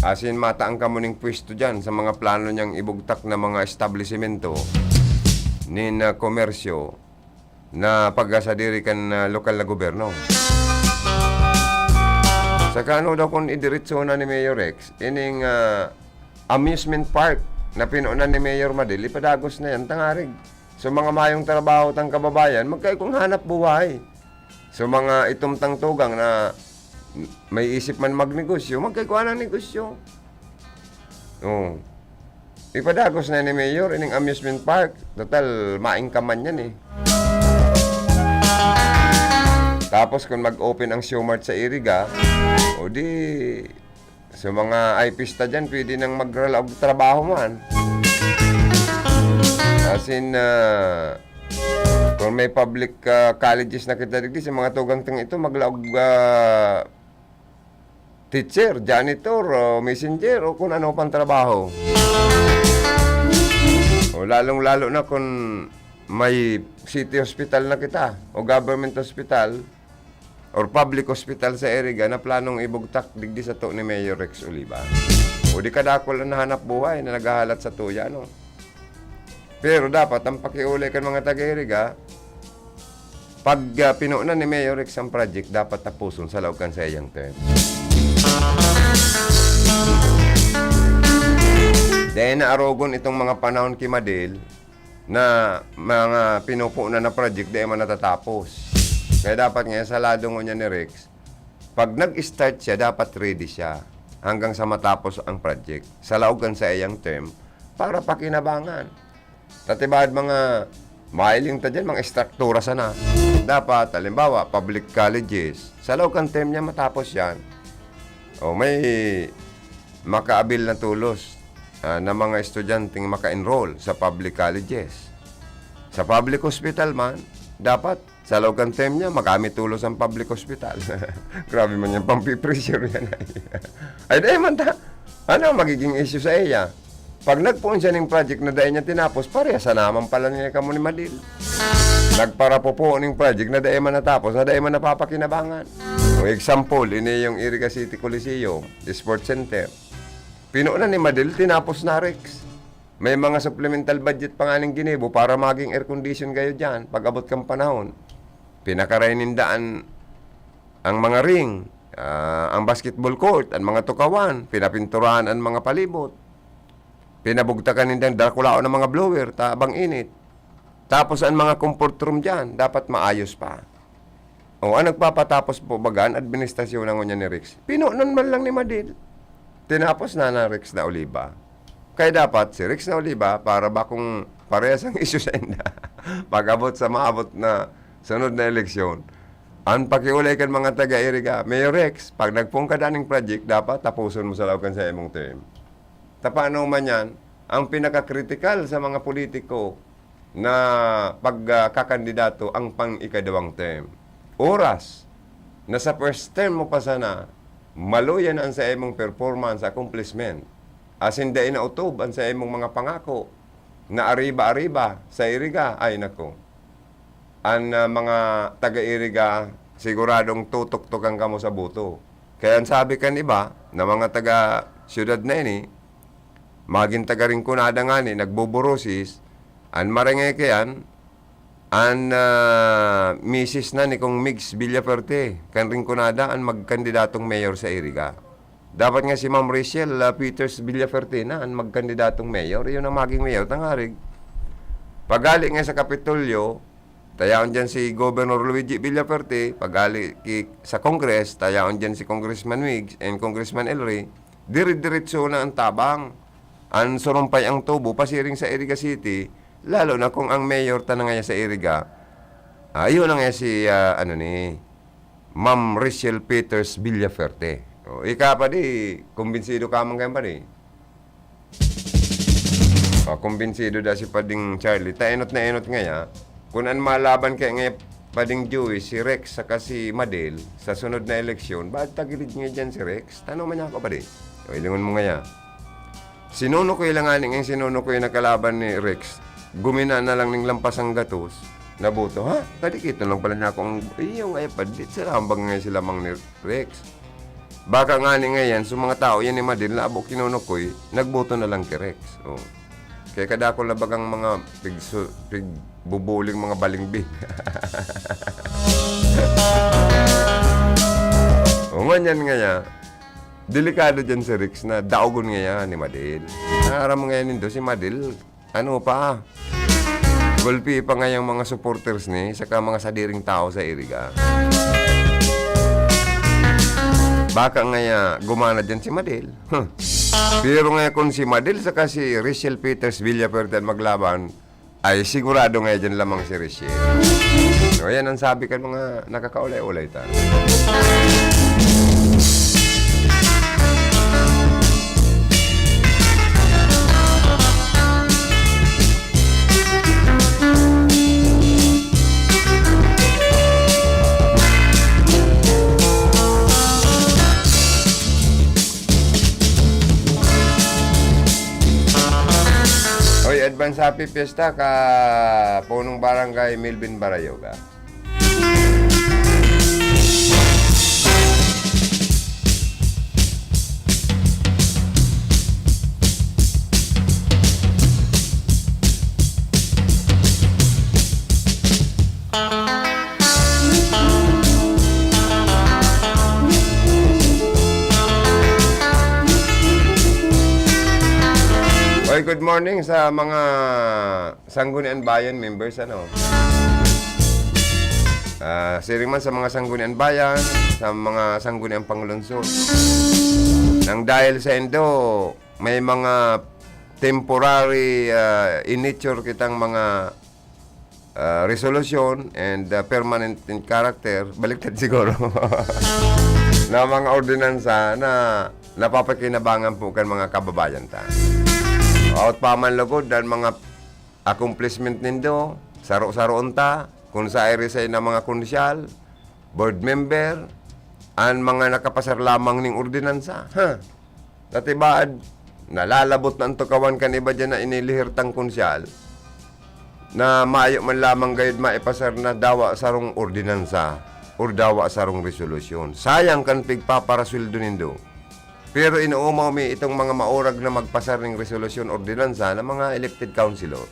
Asin mataan kamo ning pwesto diyan sa mga plano niyang ibugtak na mga establisimento nin, ah, komersyo na pagkasadiri kan, ah, lokal na gobyerno. Saka ano daw kung idiretso na ni Mayor Rex, ining, ah, amusement park na pinunan ni Mayor Madil, ipadagos na yan, tangarig. So, mga mayong trabaho tang kababayan, magkaigwang hanap buhay. So, mga itom tang tugang na may isip man magnegosyo, magkaigwa ng negosyo. Oh. Ipadagos na ni Mayor ining amusement park. Total, maingkaman yan eh. Tapos kung mag-open ang Siomart sa Iriga, o di, sa mga I Ps ta dyan, pwede nang magralaog trabaho man. As in, ah, kung may public, ah, colleges na kita digdi, sa mga tugang tang ito, maglaog, ah, teacher, janitor, o messenger, o kung ano pang trabaho. O lalong-lalo na kung may city hospital na kita, o government hospital, or public hospital sa Iriga na planong ibugtak digdi sato ni Mayor Rex Oliva. O di kadakul ang nahanap buhay na naghahalat sa tuya, no? Pero dapat ang pakiulay kan mga taga-Iriga, pag, ah, pinunan ni Mayor Rex ang project, dapat tapuson sa laog kan saiyang term. Dahil naarogon itong mga panahon ki Madel na mga pinupunan na project, dahil man natatapos. Kaya dapat ngayon, sa lado ngunyan ni Rex, pag nag-start siya, dapat ready siya hanggang sa matapos ang project. Sa laog kan saiyang term, para pakinabangan. Tatibad mga mailing ta dyan, mga estruktura sana. Dapat, halimbawa, public colleges. Sa laog kan term niya, matapos yan. O may makaabil na tulos, ah, na mga estudyanteng maka-enroll sa public colleges. Sa public hospital man, dapat sa laog kan term niya, magamit tulos ang public hospital. Grabe man yan, pampipressure yan. Ay, di man ta. Ano ang magiging issue sa iya? Pag nagpoon siya ning project na dai niya tinapos, parehas na naman pala niya kamo ni Madel. Nagparapopo ning project na dai man natapos, na dai man napapakinabangan. O example, ini yung Iriga City Coliseum, Sports Center. Pinunan ni Madel, tinapos na, Rex. May mga supplemental budget pa nga ning ginibo para maging air condition kayo dyan pag abot kang panahon. Pinakaray ninda an, ang mga ring, ah, ang basketball court, ang mga tukawan, pinapinturahan ang mga palibot. Pinabugtakan nindang dakulaon ang mga blower, tabang init. Tapos ang mga comfort room dyan, dapat maayos pa. O, ang nagpapatapos po baga an administrasyon na ngunyan ni Rex? Pinunan man lang ni Madel. Tinapos na na Rex na Oliva. Kaya dapat si Rex na Oliva, para bakong parehas ang isyu sa inda. Pag-abot sa maabot na sunod na eleksyon, ang pakiulay kan mga taga-Iriga, Mayor Rex, pag nagpoon ka daning project, dapat tapuson mo sa laog kan sa imong term. Ta paano man yan, ang pinakakritikal sa mga politiko na pagkakandidato ang pang-ikaduwang term. Oras na sa first term mo pa sana, maluya na an sa imong performance, accomplishment. Asin dai na utob an sa imong mga pangako na ariba-ariba sa Iriga, ay nako. An, ah, mga taga-Iriga, siguradong tutuktukan kamo sa boto. Kaya an sabi kan iba na mga taga-syudad na ini, magin taga-Rinconada ngani, nagbuburosis, an marengeke an, an, ah, misis na ni Kong Migs Villaferte, kan Rinconada, an magkandidatong mayor sa Iriga. Dapat nga si Ma'am Rachel, ah, Peters Villaferte na an magkandidatong mayor. Iyon ang maging mayor, tangarig. Paghali nga sa Kapitolyo, tayaon dyan si Governor Luigi Villaferte, paghali ki, sa Congress, tayaon dyan si Congressman Migs and Congressman El Rey, dire-diretso na ang tabang. An surumpay ang tubo, pasiring sa Iriga City, lalo na kung ang mayor ta na ngaya sa Iriga. Ah, yun na ngaya si, ah, ano ni, Ma'am Rachel Peters Villaferte. O, ika, padi, kumbinsido ka man kayan, padi? O, kumbinsido da si Pading Charlie. Ta enot na enot ngaya. Kun an malaban kaya ngaya, Pading Joey, si Rex saka si Madel, sa sunod na eleksyon, baad tagilid ngaya dyan si Rex? Tanong man niya ako, padi. O, ilingon mo ngaya. Sinunukoy lang ngani ngayang sinunukoy na kalaban ni Rex. Gumina na lang ning lampas ang gatos na boto. Ha? Kadikit na lang pala niya akong, iyo nga, eh, padit sa rambang ngayon sila mang ni Rex. Baka ngani ngayon, sa mga tao yan ni Madel na abo kinunukoy, nagboto na lang kay Rex. Oh. Kaya kadakol na bagang mga pigsu-, pigbubuling mga balingbi. O, nganyan ngaya, delikado dyan si Rex na daogon ngaya ni Madel. Naaram mo ngayon nindo, si Madel, ano pa? Gulpi pa ngayang mga supporters ni, saka mga sadiring tao sa Iriga. Baka ngaya gumana dyan si Madel. Huh. Pero ngaya kung si Madel saka si Rachel Peters Villaferte an maglaban, ay sigurado ngaya dyan lamang si Rachel. So, yan ang sabi kan mga nakakaulay-ulay ta. Oy, advance happy fiesta ka punong barangay Melvin Barayoga. Oy, good morning sa mga Sangguniang Bayan members, ano? Ah, siring man sa mga Sangguniang Bayan, sa mga Sangguniang Panglungsod. Nang dahil saindo, may mga temporary, ah, in nature kitang mga, ah, resolution and, ah, permanent in character, baliktad siguro, na mga ordinansa na napapakinabangan po kan mga kababayan ta. Out pa man lugod ang mga accomplishment nindo, saro-saroon ta, kun sa iri sa mga konsyal, board member, an mga nakapasar lamang ning ordinansa. Ha? Dati baad, nalalabot na an tukawan kan iba diyan na inilihir tang konsyal na mayo man lamang gayud maipasar na dawa sarong ordinansa or dawa sarong resolusyon. Sayang kan pigpaparasweldo nindo. Pero inuumaw mi itong mga maurag na magpasar ning resolusyon, ordinansa na mga elected councilor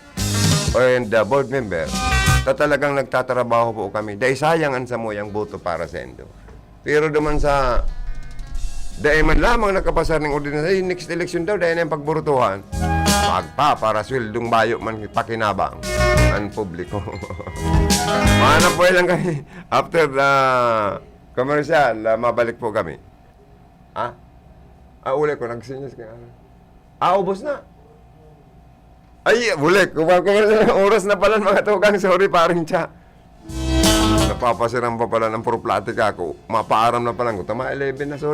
and, uh, board member, ta talagang nagtatrabaho po kami. Dai sayang an samuyang boto para saindo. Pero duman sa dai man lamang nakapasar ning ordinansa, "Ay, next election daw, dai na yung pagburutuhan." Magpaparasweldong bayo man pakinabang ang publiko. Mahanap po lang kami. After the commercial, ah, mabalik po kami. Ah? Ah, uli ko, nagsinyas ka. Ah, ubos na. Ay, uli ko. Oras na pala, mga tugang. Sorry, paring Cha. Napapasiran pa pala ng puro platika ako. Mapaaram na pala ko. Tama, eleven na, sorry.